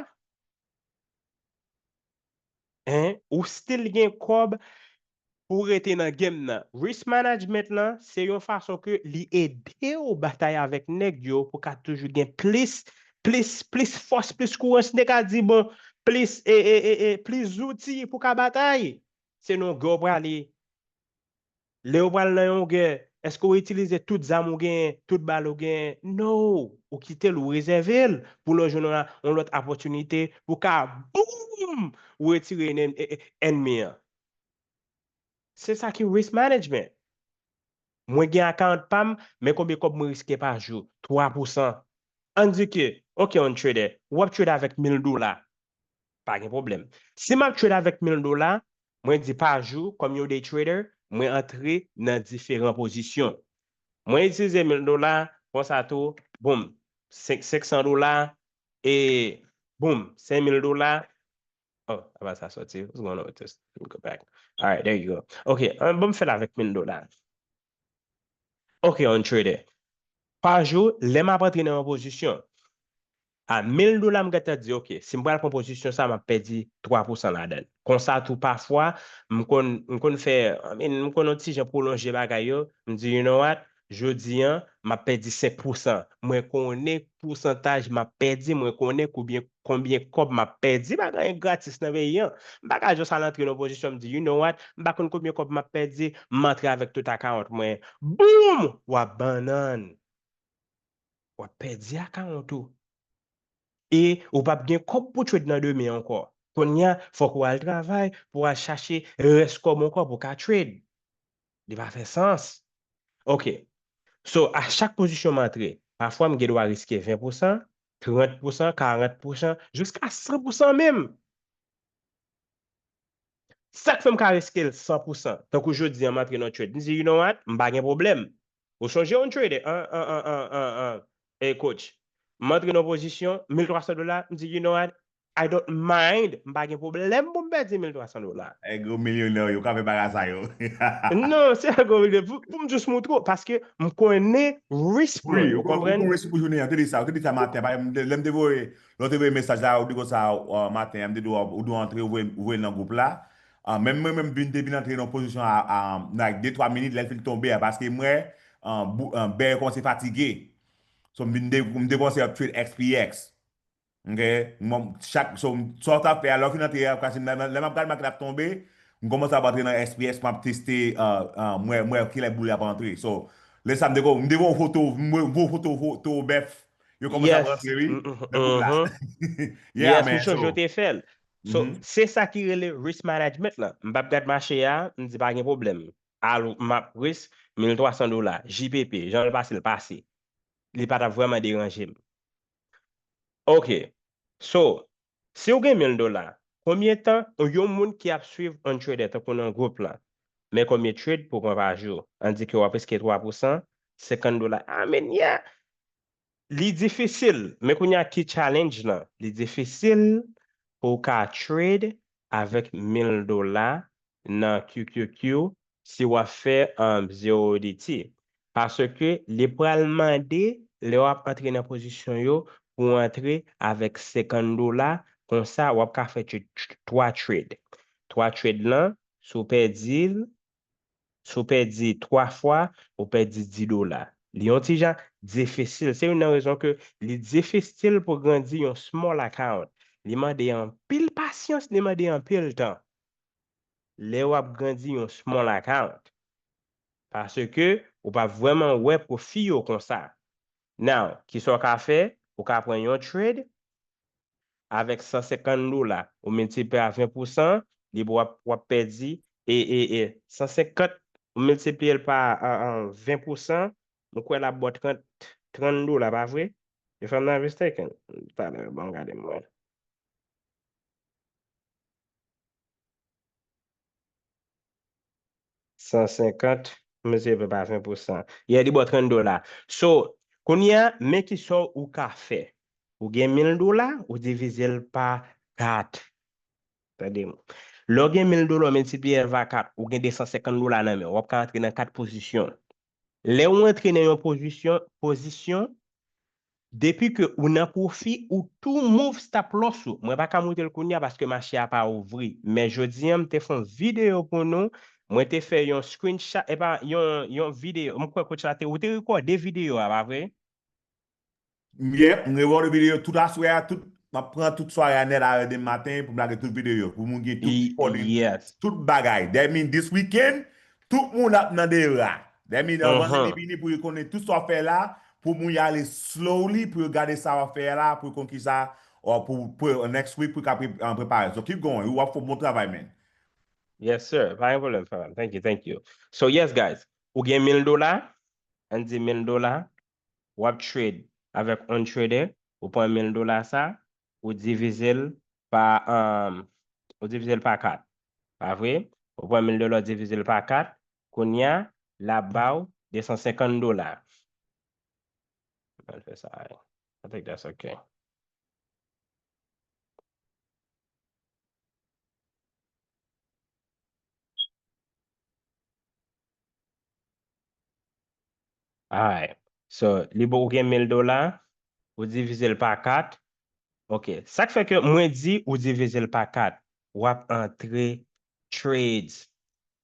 Hein? Ou still gen kòb pou rete nan game nan. Risk management lan, se yon fason ke li ede w batay avèk nèg yo pou ka toujou gen plis, plis, plis fòs, plis kouraj. Nèg a di, bon, plis, e, e, e, e, plis zouti pou ka batay. Se nan gè w prale. Lè w pral nan yon gè, èske w itilize tout zam ou genyen, tout bal ou genyen? No! Ou kite l, ou rezève l pou lè w jwenn yon, yon lòt opòtinite pou ka, boum! Ou retire èn-, è-, è-, ènmi an. Se sa ki risk management. Mwen gen akawont pa m, men konbyen kòb mwen riske pa jou? Twa pousan. Ann di ke, oke, yon trader, w ap trade avèk mil dola. Pa gen pwoblèm. Si m ap trade avèk mil dola, mwen di pa jou, kòm yon day trader, mwen antre nan diferan pozisyon. Mwen itilize mil dola, konsa tou, boum, senk, senk san dola, e boum, senk mil dola. Oh, apa sa soti? What's going on with this? Let me go back. All right, there you go. Ok, an, bon, m fè l avèk mil dola. Ok, yon trader. Pa jou, lè m ap antre nan yon pozisyon, a mil dola, m gentan di, ok, si m pral pran pozisyon sa, m ap pèdi twa pousan ladan l. Konsa tou, pafwa, m konn, m konn fè, I mean, m konn yon ti jan pwolonje bagay yo, m di, you know what? Jodi an, m ap pèdi senk pousan. Mwen konnen pousantaj m ap pèdi, mwen konnen konbyen, konbyen kòb m ap pèdi. Pa gen anyen gratis nan peyi an. M pa ka just al antre nan yon pozisyon, m di, you know what? M pa konn konbyen kòb m ap pèdi, m antre avèk tout akawont mwen. Boum! W ap bannann. W ap pèdi akawont ou. E ou p ap gen kòb pou trade nan demen ankò. Kounye a, fòk ou al travay pou w al chache rès kòb ankò pou w ka trade. Li pa fè sans. Ok. So, a chak pozisyon m antre, pafwa m gen dwa riske ven pousan, trant pousan, karant pousan, jiska san pousan menm. Sa k fè m ka riske l san pousan? Tankou jodi an, m antre nan trade. M di, you know what? M pa gen pwoblèm. Ou sonje yon trader, an, an, an, an, an, an, e coach. M antre nan pozisyon, mil twa san dola, m di, you know what? I don't mind. M pa gen pwoblèm pou m pèdi mil twa san dola. E gwo milyonè yo ka fè bagay sa yo. Non, se gwo milyonè. Pou, pou m jis montre w, paske m konnen risk mwen, ou konprann? Wi, ou konn risk pou jounen an. Ou te di sa, ou te di sa maten. Lè m te voye, lè w te voye mesaj la, ou di konsa, uh, maten an, m te di w, ou dwe antre, ou voye, ou voye l nan gwoup la. Ah, menm mwen, menm vin, te vin antre nan pozisyon a, a, nan de twa minit, lè l fin tonbe a, paske m wè, ah, bou-, ah, bè yo kòmanse fatige. So, m vin de, m te kòmanse ap trade X P X. Ok? Mwen, chak, so, sa w ta fè a, lè w fin antre a, paske lè, lè m ap gade makèt ap tonbe, m kòmanse ap antre nan X P X, m ap teste, ah, ah, m wè, m wè kilè boul la ap antre. So, lè sa, m te ko-, m te voye yon foto, m voye yon foto, foto bèf, yo kòmanse ap antre, wi, nan gwoup la. Yeah, man, m sonje w te fè l. So, se sa ki rele risk management lan. M p ap gad mache a, m di pa gen pwoblèm. Al, m ap risk mil twa san dola, J P P, jan l pase, l pase. Li pa t ap vrèman deranje m. Ok. So, si w gen mil dola, konbyen tan yon moun ki ap swiv yon trader tankou nan gwoup lan, men konbyen trade pou pran pa jou? Ann di ke w ap riske twa pousan, senkant dola. I mean, yeah. Li difisil, men kounye a ki challenge lan? Li difisil pou w ka trade avèk mil dola nan Q Q Q si w ap fè, um, zero D T. Paske li pral mande, lè w ap antre nan pozisyon yo, pou w antre avèk senkant dola, konsa w ap ka fè tr-, tr-, twa trade. Twa trade lan, si w pèdi l, si w pèdi twa fwa, ou pèdi dis dola. Li yon ti jan difisil. Se youn nan rezon ke li difisil pou grandi yon small account. Li mande anpil pasyans, li mande anpil tan. Lè w ap grandi yon small account. Paske ou p ap vrèman wè pwofi yo konsa. Now, kisa w ka fè? Ou ka pran yon trade avèk san senkant dola, ou miltipliye a ven pousan, li w ap, w ap pèdi, e, e, e, san senkant, ou miltipliye l pa, a, a, ven pousan, m kwè l ap ba w trant, trant dola, pa vre? If I'm not mistaken. Talè, ban m gade m wè. San senkant, miltipliye pa ven pousan. Yeah, li ba w trant dola. So, kounye a, men kisa w ka fè. Ou gen mil dola, ou divize l pa kat. Tande m. Lè w gen mil dola, ou miltipliye l pa kat, ou gen de san senkant dola nan men w. W ap ka antre nan kat pozisyon. Lè w antre nan yon pozisyon, pozisyon, depi ke ou nan pwofi, ou tou move stop loss ou. Mwen pa ka montre l kounye a paske mache a pa ouvri. Men jodi a, m te fè yon videyo pou nou. Mwen te fè yon screenshot, epa, yon, yon videyo. M kwè coach la te, ou te rekòde videyo a, pa vre? Yep, m rekòde videyo tout aswè a, tout, m ap pran tout sware a nèt a demen maten pou m lage tout videyo, pou moun gen tout recording, Yes. Tout bagay. That mean this weekend, tout moun ap nan dera. That mean, uh, vandredi vini pou yo konnen tout sa w fè la, pou moun y ale slowly, pou yo gade sa w ap fè la, pou yo konn kisa, or pou, pou next week, pou yo ka pre-, uh, prepare. So keep going, w ap fè bon travay, man. Yes, sir. Pa gen pwoblèm, frè m. Thank you, thank you. So, yes, guys. Ou gen mil dola, ann di mil dola, w ap trade avèk on trader, ou pran mil dola sa, ou divize l pa, um, ou divize l pa kat. Pa vre? Ou pran mil dola, ou divize l pa kat, kounye a, l ap ba w de san senkant dola. Ann fè sa. I think that's okay. Alright. So, li ba w gen mil dola, ou divize l pa kat. Ok. Sa k fè ke mwen di ou divize l pa kat, w ap antre trades.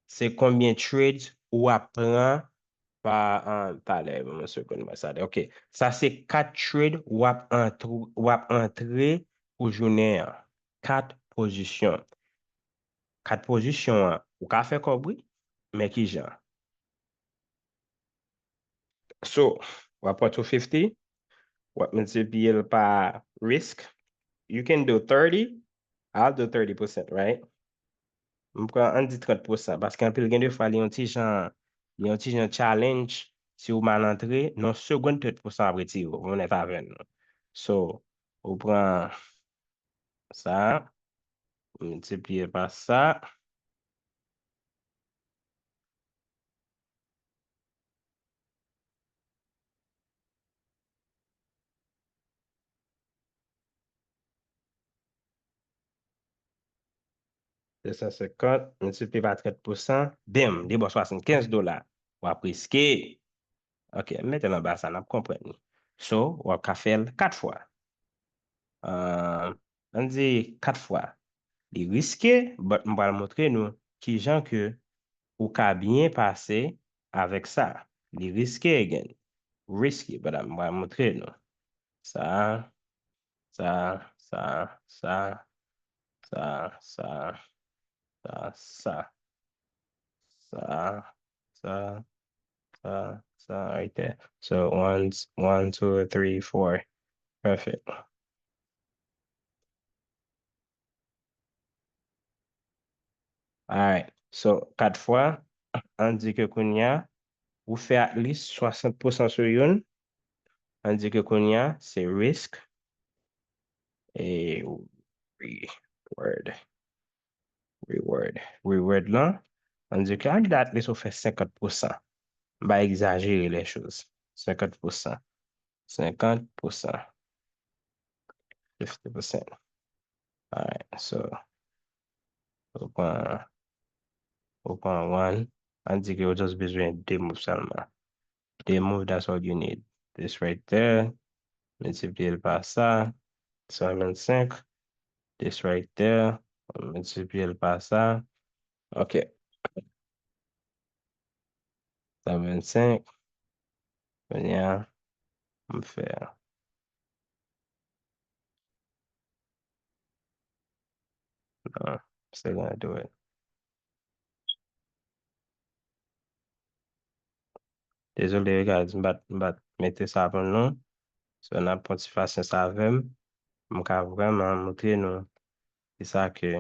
Se konbyen trades ou ap pran pa, ah, talè, ban mwen segonn mwen sa. Ok. Sa se kat trade w ap antre, w ap antre pou jounen an. Kat pozisyon. Kat pozisyon an, ou ka fè kòb wi, men ki jan? So, w ap pran two fifty, w ap miltipliye l pa risk. You can do thirty, I'll do thirty percent, right? M pran, ann di trant pousan, paske anpil gen de fwa li yon ti jan, li yon ti jan challenge, si w mal antre, nan segonn trant pousan ap retire w, ou nèt avè l. So, ou pran sa, miltipliye pa sa. De san senkant, miltipliye pa trant pousan, bam, li ba w swasannkenz dola. W ap riske. Ok, m mete l anba sa, n ap konprann li. So, w ap ka fè l kat fwa. Ah, ann di kat fwa. Li riske, but m pral montre nou kijan ke ou ka byen pase avèk sa. Li riske again. Risky, but m pral montre nou. Sa, sa, sa, sa, sa, sa, sa, sa, sa, sa, sa, sa, right there. So one, one, two, three, four. Perfect. Alright. So, kat fwa, ann di ke kounye a, ou fè at least swasant pousan sou youn. Ann di ke kounye a, se risk. E reward. Reward. Reward lan, ann di ke at least ou fè senkant pousan. M pa egzajere les choses. Senkant pousan. senkant pou san. Fifty percent. Alright, so, ou pran, ou pran one, ann di ke ou just bezwen de move sèlman. De move, that's all you need. This right there, miltipliye l pa sa, san vennsenk. This right there, miltipliye l pa sa. Ok. San vennsenk. Kounye a, m fè. Non, se gonna do it. Dezole, guys, m pa t, m pa t mete sa pou nou. So, n ap pran ti pasyans avè m. M ka vrèman montre nou kisa ke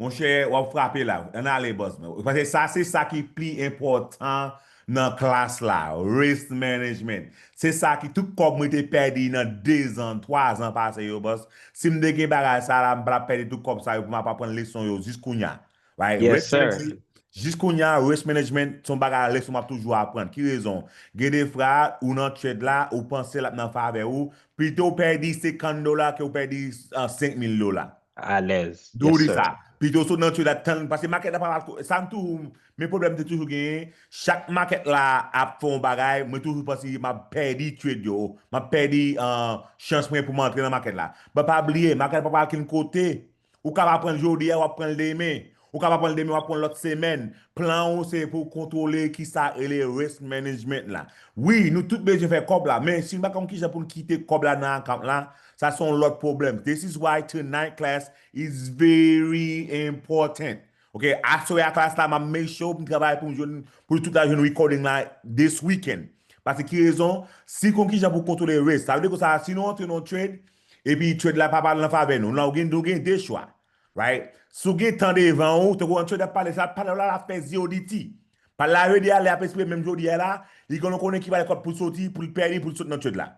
Monchè, w ap frape la. Ann ale, bòs mwen. Paske sa, se sa ki pi enpòtan nan klas la. Risk management. Se sa ki tout kòb mwen te pèdi nan dezan, twazan pase yo, bòs. Si m te gen bagay sa la, m pa t ap pèdi tout kòb sa yo pou m ap aprann leson yo jis kounye a. Right? Yes, Risk sir. management, jis kounye a, risk management, se yon bagay leson m ap toujou aprann. Ki rezon? Gen de fwa, ou nan trade la, ou panse l ap nan favè ou, pito w pèdi senkant dola ke w pèdi, ah, senk mil dola. Alèz. Di w Yes, di sir. sa. Pito w sot nan trade la, tann, paske makèt la pa pral ko-, sa m toujou, men pwoblèm te toujou genyen, chak makèt la ap fè yon bagay, mwen toujou panse m ap pèdi trade yo, m ap pèdi, ah, chans mwen pou m antre nan makèt la. But pa bliye, makèt la pa pral kenn kote. Ou ka pa pran l jodi a, w ap pran l demen. Ou ka pa pran l demen, w ap pran l lòt semèn. Plan ou se pou w kontwole kisa rele risk management la. Wi, nou tout bezwen fè kòb la, men si nou pa konn kijan pou n kite kòb la nan account la, sa se yon lòt pwoblèm. This is why tonight class is very important. Ok, aswè a klas la, m ap make sure m travay pou m jwenn, pou tout la jwenn recording la this weekend. Paske ki rezon? Si konn kijan pou kontwole risk, sa vle di konsa, si nou antre nan trade, epi trade la pa pral nan favè nou, la ou gen, nou gen de chwa. Right? Si w gen tan devan ou, tankou an trade ap pale, sa ap pale la, l ap fè zye ou diti. Pale la redi a, lè ap espere menm jodi a la, li konnen konnen ki pale kòb pou soti, pou l pèdi, pou l sot nan trade la.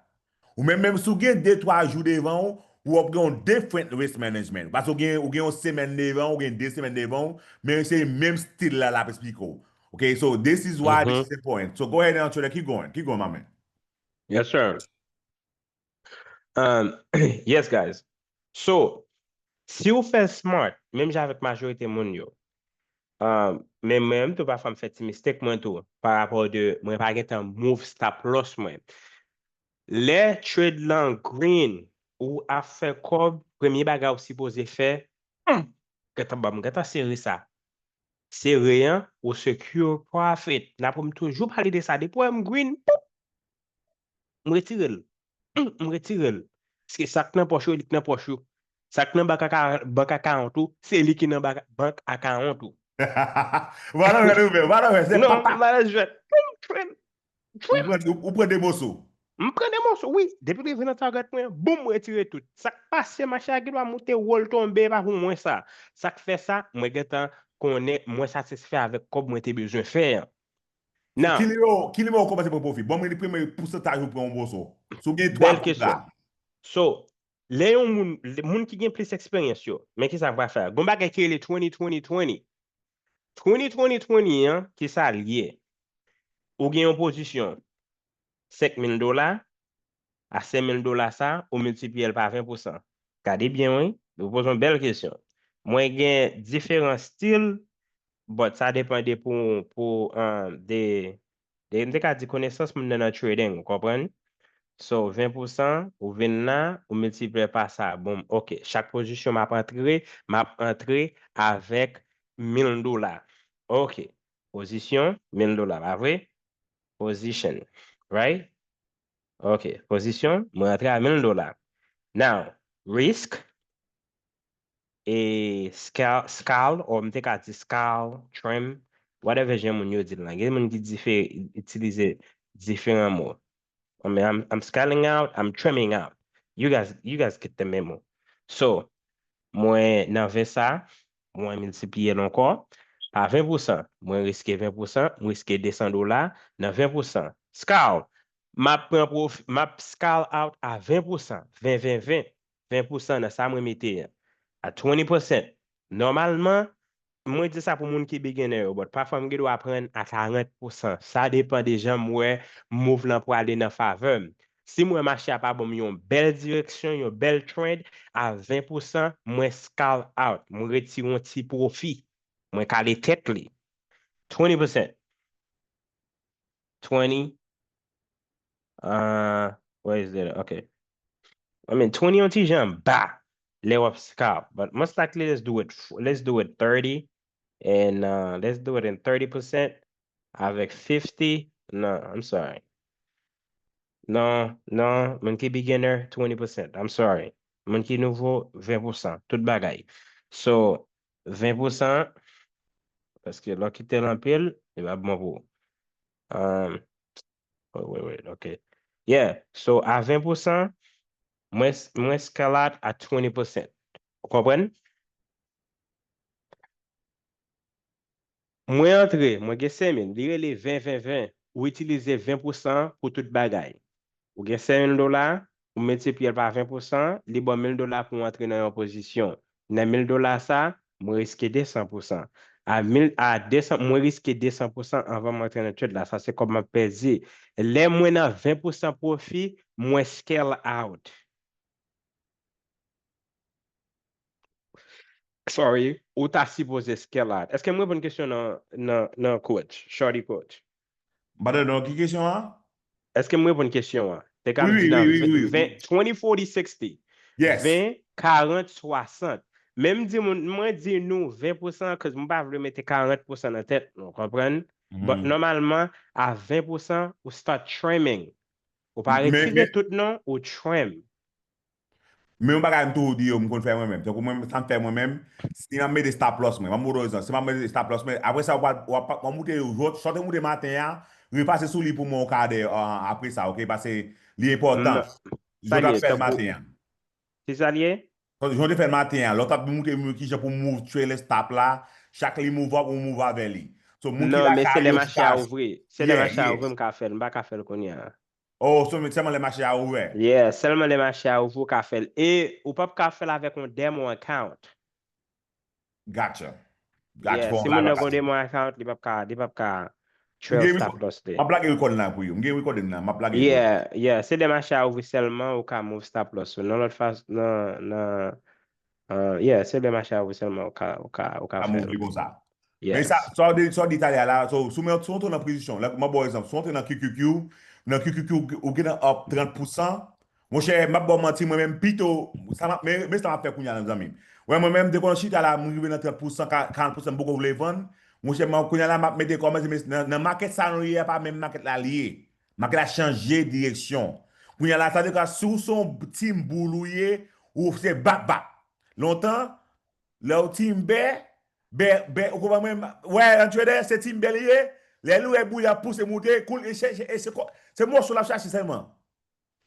Ou menm, menm si w gen de, twa jou devan ou, ou ap gen yon different risk management. Paske ou gen, ou gen yon semèn devan ou, ou gen de semèn devan ou, men se menm stil la l ap esplike w. Ok, so this is why this is important. So go ahead and answer that. Keep going. Keep going, my man. Yes, sir. Um, yes, guys. So, si w fè smart, menm jan avèk majorite moun yo, um, men mwen menm tou, pafwa m fè ti mistake mwen tou, pa rapò de mwen pa gentan move stop loss mwen. Lè trade lan green, ou ap fè kòb, premye bagay ou sipoze fè, hmm, gentan ban m, gentan sere sa. Sere an, ou secure profit. N ap, m toujou pale de sa. Depi w wè m green, poup! M retire l. M retire l. Paske sa k nan pòch ou, li k nan pòch ou. Sa k nan bank aka-, bank account ou, se li ki nan bank, bank account ou. Valè vèt ouvè, valè vèt, se Non, papa. Valè vèt. Poum, trade. Ou pran, ou pran de moso. M pran de moso, wi. Depi l rive nan target mwen, boum, m retire tout. Sa k pase, mache a gen dwa moute wo l tonbe, pa pou mwen sa. Sa k fè sa, mwen gentan konnen mwen satisfè avèk kòb mwen te bezwen fè an. Nan, Ki nimewo, ki nimewo ou kòmanse pran pwofi? Bon, mwen li premye pousantaj ou pran yon moso. Si w gen twa bèl kesyon. So, lè yon moun, lè moun ki gen plis eksperyans yo, men ki sa m pral fè? Gon bagay ki rele twenty twenty twenty. Twenty twenty twenty an, ki sa l ye? Ou gen yon pozisyon senk mil dola, a senk mil dola sa, ou miltipliye l pa ven pou san. Gade byen, wi. Ou poze yon bèl kesyon. Mwen gen diferan stil, but sa depann de pou, pou, um, de, de, m te ka di konesans moun nan nan trading, ou konprann? So, ven pou san, ou vin la, ou miltipliye pa sa. Bon, ok, chak pozisyon m ap antre, m ap antre avèk mil dola. Ok, pozisyon, mil dola, pa vre? Position, right? Ok, pozisyon, mwen antre a mil dola. Now, risk, e scalp, scalp, or m te ka di scalp, trim, whatever jan moun yo di l lan. Gen moun ki dife-, itilize diferan mo. I mean, I'm, I'm scaling out, I'm trimming out. You guys, you guys get the memo. So, mwen nan ven sa, mwen miltipliye l ankò pa ven pou san. Mwen riske ven pou san, mwen riske de san dola nan ven pou san. Scalp, m ap pran pwofi, m ap scalp out a ven pou san, ven, ven, ven, ven pou san nan sa mwen mete an. A twenty percent. Nòmalman, mwen di sa pou moun ki beginner yo, but pafwa m gen dwa pran a karant pousan. Sa depan de jan m wè move lan prale nan favè m. Si m wè mache a pa ban m yon bèl direksyon, yon bèl trend, a ven pousan, mwen scalp out. Mwen retire yon ti pwofi. Mwen kale tèt li. Twenty percent. Twenty. Uh, where is it? Okay. I mean, twenty yon ti jan ba lè w ap scalp. But most likely, let's do it, f- let's do it thirty. And uh, let's do it in thirty percent. Avèk fifty. No, I'm sorry. Non, non, moun ki beginner, twenty percent. I'm sorry. Moun ki nouvo, ven pousan. Tout bagay. So, ven pousan, paske lè w kite l anpil, li pa bon pou ou. Um, wait, wait, wait, ok. Yeah, so a ven pousan, mwen, mwen scalp out a twenty percent. Ou konprann? Mwen antre, mwen gen senk mil, li rele ven ven ven, ou itilize ven pousan pou tout bagay. Ou gen senk mil dola, ou miltipliye l pa ven pousan, li ba w mil dola pou w antre nan yon pozisyon. Nan mil dola sa, mwen riske desan pousan. A mil, a desan, mwen riske desan pousan anvan m antre nan trade la. Sa se kòb m ap pèdi. Lè mwen nan ven pousan pwofi, mwen scalp out. Sorry, ou ta sipoze scalp out. Èske m reponn kesyon nan, nan, nan coach, Shorty coach? Badadon, ki kesyon an? Èske m reponn kesyon an? Te ka m di nan ven, twenty, forty, sixty. Ven, karant, swasant. Men m di moun, mwen di nou ven pousan, cause m pa vle mete karant pousan nan tèt nou, konprann? But nòmalman, a ven pousan, ou start trimming. Ou pa retire tout non, ou trim. Men yon bagay m toujou di yo, m konn fè mwen menm. Tankou mwen, sa m fè mwen menm, si m ap mete stop loss mwen, m ap moute rezon, si m ap mete stop loss mwen, apre sa, w ap, w ap, w ap moute yo, jòt, sòt moute maten an, repase sou li pou mwen yon kadè uh, apre sa, ok? Pase li enpòtan. Jòt ap fè l maten an. Se sa l ye? Jan w te fè l maten an, lè w t ap moute, move kijan pou move trailing stop la, chak li move up, ou move avè li. So, moun ki lakay yo, se lè mache a ouvri. Se lè mache a ouvri m ka fè l, m pa ka fè l kounye a. Oh, so sèlman lè mache a ouvè. Yeah, sèlman lè mache a ouvri ou ka fè l. E ou p ap ka fè l avèk yon demo account. Gotcha. Yeah, si moun nan gen yon demo account, li p ap ka, li p ap ka trail stop loss li. M ap lage record la pou yo. M gen record la, m ap lage. Yeah, yeah, se lè mache a ouvri sèlman ou ka move stop loss ou. Nan lòt fas, nan, nan, uh, yeah, se lè mache a ouvri sèlman ou ka, ou ka, ou ka fè l. Move li konsa. Men sa, sa w di, sa w di talè a la, so, si w antre nan pozisyon, like, m ap ba w egzanp, si w antre nan Q Q Q, nan Q Q Q, ou gen nan up trant pousan, monchè, m ap ba w manti, mwen menm, pito, sa m ap, men, men sa m ap fè kounye a la, zanmi m. Wè, mwen menm, depi m chita la, m rive nan trant pousan, karant pousan, m poko vle vann, monchè, m ap, kounye a la, m ap mete kòmanse, men nan, nan market sa nou ye a, pa menm market la li ye. Market la chanje direksyon. Kounye a la, sa vle di, si w se yon team bull ou ye, ou se bat, bat. Lontan, lè w team bear, bear, bear, ou konprann mwen, wè, yon trader, se team bear li ye, lè li wè bull ap pouse moute, koul, e chèche, e se, se mòso l ap chache sèlman.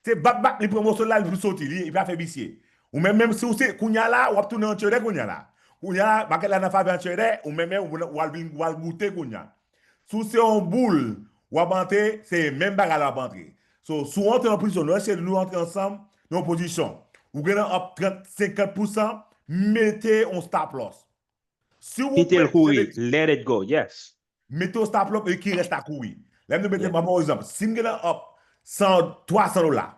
Se bat, bat, li pran mòso l la, li pou soti, li, li pa fè visye. Ou menm, menm si w se, kounye a la, w ap tounen yon trader kounye a la. Kounye a la, market la nan favè yon trader, ou menm, menm, ou al vin, ou al goute kounye a. Si w se yon bull, w ap antre, se menm bagay la w ap antre. So, si w antre nan pozisyon, nou eseye nou antre ansanm nan yon pozisyon. Ou gen nan up trant, senkant pousan, mete yon stop loss. Si w Kite l kouri, let it go, yes. Mete yon stop loss e ki rès la kouri. Lè m te mete, m ap ba w egzanp, si m gen nan up san, twa san dola,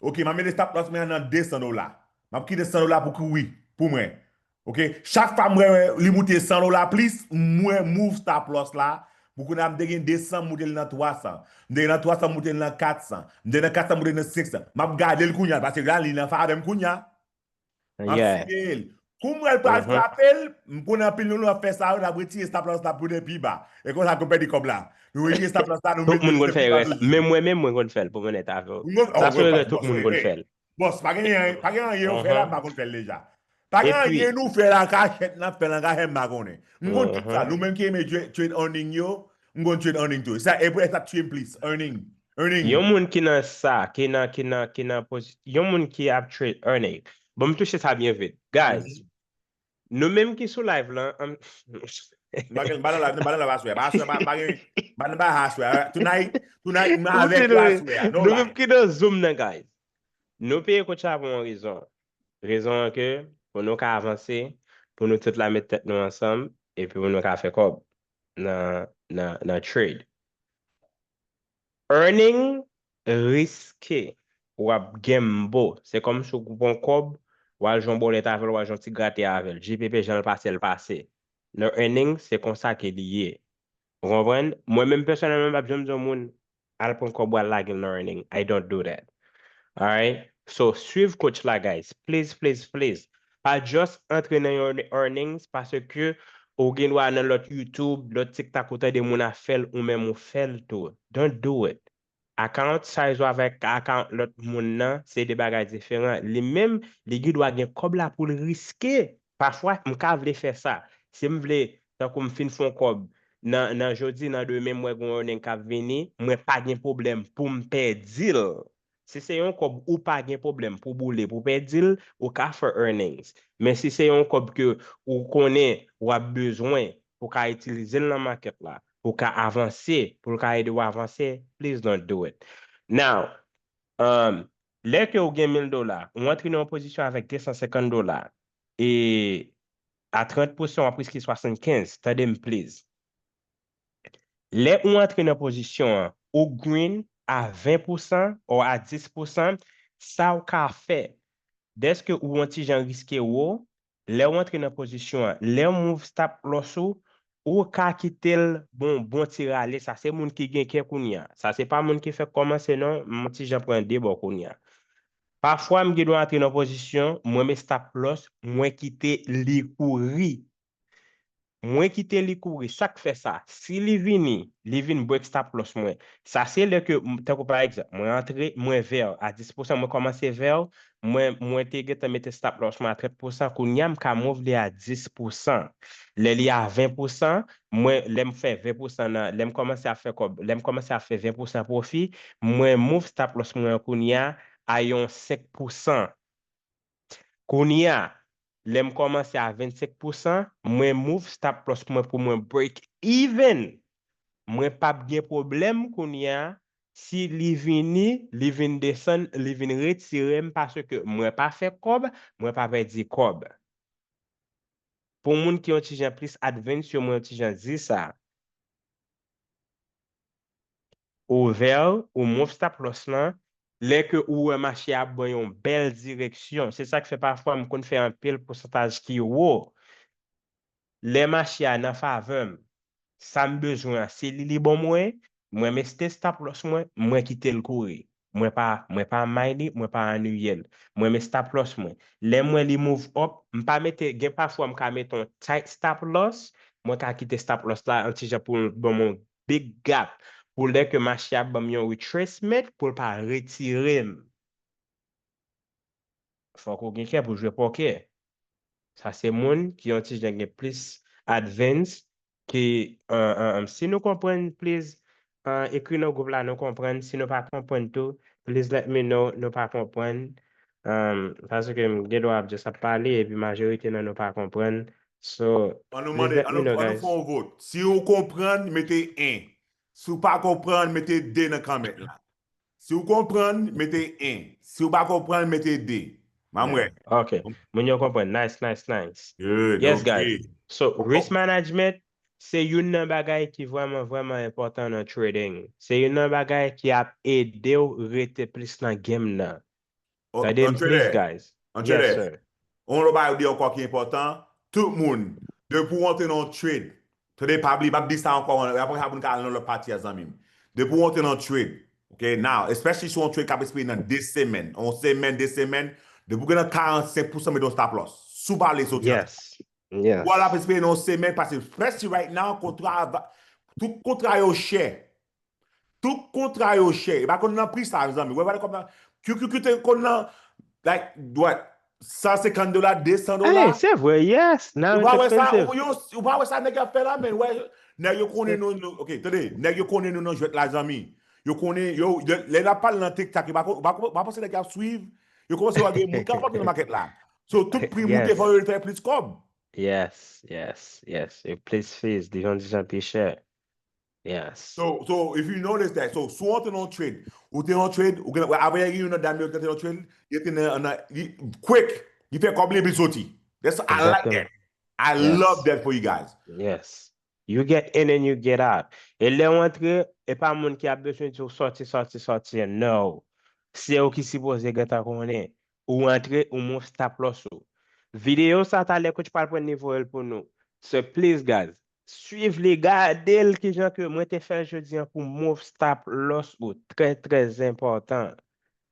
ok, m ap mete stop loss mwen an nan de san dola. M ap kite san dola pou kouri pou mwen. Ok, chak fwa m wè li moute san dola plis, mwen move stop loss la. Pou kounye a m te gen de san, m moute l nan twa san. M te gen nan twa san, m moute l nan kat san. M te nan kat san, m moute l nan senk san. M ap gade l kounye a, paske la li nan favè m kounye a. M ap siye l. Kou m wè l pral frape l, m konnen anpil nou ap fè sa yo, n ap retire stop loss la pou l pi ba. E konsa tou pèdi kòb la. Nou retire stop loss la, nou mete. Tout moun konn fè erè sa. Menm mwen menm mwen konn fè l pou m onèt avè w. Sa se yon erè tout moun konn fè l. Bòs, pa gen anyen, pa gen anyen yo fè la, m pa konn fè l deja. Pa gen anyen nou fè la, kachèt n ap fè l an kachèt, m pa konnen. M konn tout sa, nou menm ki renmen trade earning yo, m konn trade earning tou. Sa, e pou sa k tiye m plis, earning. Earning. Yon moun ki nan sa, ki nan, ki nan, ki nan pozi-, yon moun ki ap trade earning. Bon, m touche sa byen vit. Guys, nou menm ki sou live lan, an, M pa gen, m pa nan live, m pa nan live aswè. Pa aswè, pa, pa gen, m pa nan live aswè. Tonight, tonight, m avèk yo aswè. Nou menm ki nan Zoom nan, guys. Nou peye kout chapo pou yon rezon. Rezon an ke pou nou ka avanse, pou nou tout la met tèt nou ansanm, epi moun nan ka fè kòb nan, nan, nan trade. Earning riske, w ap gamble. Se kòmsi w pran kòb, w al jwe yon bòlèt avè l, w al jwe yon ti grate avè l. G P P jan l pase, l pase. Nan earning, se konsa ke li ye. Ou konprann? Mwen menm pèsonèlman, m p ap janm di yon moun, al pran kòb ou al lage l nan earning. I don't do that. Alright? So, swiv coach la, guys. Please, please, please. Pa just antre nan yon earnings paske ou gen dwa nan lòt YouTube, lòt TikTok, ou tande moun ap fè l, ou menm ou fè l tou. Don't do it. Account size ou avèk account lòt moun nan, se de bagay diferan. Li menm, li gen dwa gen kòb la pou l riske. Pafwa, m ka vle fè sa. Si m vle, tankou m fin fè yon kòb, nan, nan jodi, nan demen, m wè gen yon earning k ap vini, mwen pa gen pwoblèm pou m pèdi l. Si se yon kòb ou pa gen pwoblèm pou boule, pou pèdi l, ou ka fè earnings. Men si se yon kòb ke ou konnen w ap bezwen pou ka itilize l nan makèt la, pou ka avanse, pou l ka ede w avanse, please don't do it. Now, um, lè ke ou gen mil dola, ou antre nan yon pozisyon avèk de san senkant dola, e a trant pousan w ap riske swasannkenz, tande m please. Lè ou antre nan pozisyon an, ou green a ven pousan ou a dis pousan, sa w ka fè, dèske ou yon ti jan riske wo, lè w antre nan pozisyon an, lè w move stop loss ou, ou ka kite l bon, bon ti rale. Sa se moun ki gen kè kounye a. Sa se pa moun ki fèk kòmanse non, m yon ti jan pran de bò kounye a. Pafwa m gen dwa antre nan pozisyon, mwen met stop loss, mwen kite li kouri. Mwen kite li kouri. Sa k fè sa? Si li vini, li vin break stop loss mwen. Sa se lè ke, m- tankou pa egzanp, mwen antre, mwen vè a dis pousan, mwen kòmanse vè, mwen, mwen te gentan mete stop loss mwen a trant pousan, kounye a m ka move li a dis pousan. Lè li a ven pousan, mwen, lè m fè ven pousan nan, lè m kòmanse ap fè kòb, lè m kòmanse ap fè ven pousan pwofi, mwen move stop loss mwen an kounye a a yon senk pousan. Kounye a, lè m kòmanse a vennsenk pousan, mwen move stop loss mwen pou mwen break even. Mwen p ap gen pwoblèm kounye a, si li vini, li vin desann, li vin retire m paske mwen pa fè kòb, mwen pa pèdi kòb. Pou moun ki yon ti jan plis advance yo, mwen yon ti jan di sa. Ou vè, ou move stop loss lan, lè ke ou wè mache a ap ban yon bèl direksyon. Se sa k fè pafwa m konn fè anpil pousantaj ki wo. Lè mache a nan favè m, sa m bezwen an, se li li ban mwen, mwen mete stop loss mwen, mwen kite l kouri. Mwen pa, mwen pa may li, mwen pa annuye l. Mwen met stop loss mwen. Lè m wè li move up, m pa mete, gen pafwa m ka mete yon tight stop loss, mwen ka kite stop loss la yon ti jan pou l ban m yon big gap. Pou lè ke mache a ban m yon retracement, pou l pa retire m. Fòk ou gen kè pou jwe pòkè. Sa se moun ki yon ti jan gen plis advance ki, uh, uh, um, si nou konprann, please, uh, ekri nan gwoup la, nou konprann. Si nou pa konprann tou, please let me know, nou pa konprann. Um, paske m gen dwa ap just ap pale, epi majorite nan nou pa konprann. So, An nou mande, an nou, an nou fè yon vot. Si ou konprann, mete en. Si ou pa konprann, mete de nan comment la. Si ou konprann, mete en. Si ou pa konprann, mete de. Mwen wè. Ok. Moun yo konprann. Nice, nice, nice. Yes, guys. So, risk management, se youn nan bagay ki vrèman, vrèman enpòtan nan trading. Se youn nan bagay ki ap ede w rete plis nan game nan. Tande m plis, guys. Yes, sir. Yon lòt bagay ou di ankò ki enpòtan, tout moun, depi w antre nan yon trade, tande, pa bliye, m ap di sa ankò, apre sa pou n ka al nan lòt pati a, zanmi m. Depi w antre nan yon trade, ok, now, especially si w yon trade k ap espere nan de semèn, yon semèn, de semèn, depi w gen nan karannsenk pousan, mete yon stop loss. Si w pa vle soti antre. Yes. Ou al ap espere nan yon semèn, paske especially right now, kontra, tout kontra yo chè. Tout kontra yo chè. E pa konn nan pri sa, mezanmi. Wè, wè, kòman, Q Q Q te konn nan, like, what, san senkant dola, de san dola. Hey, se vre, yes. Now Ou pa it's wè sa, expensive. ou, yo, ou pa wè sa nèg ap fè la, men, wè, nèg yo konnen nou, nou, ok, tande, nèg yo konnen nou nan jwèt la, zanmi. Yo konnen, yo, yo, lè n ap pale nan TikTok, yo pa, pa, pa, pa panse nèg ap swiv, yo kòmanse wè gen moun k ap antre nan makèt la. So, tout pri moute, fò yo fè plis kòb. Yes, yes, yes. E plis fees, dijan, dijan pi chè. Yes. So, so if you notice that, so si w antre nan yon trade, ou te yon trade, ou gen, apre gen yon nan dam yo te yon trade, li te nan, nan, li, quick, li fè kòb li epi l soti. That's, I like that. I love that for you guys. Yes. You get in and you get out. E lè w antre, e pa moun ki ap bezwen di w sòti, sòti, sòti. No. Se ou ki sipoze gentan konnen. Ou antre, ou move stop loss ou. Videyo sa talè coach pral pran nivo l pou nou. So please guys, swiv li, gade l kijan ke mwen te fè l jodi an pou move stop loss ou. Trè, trè enpòtan.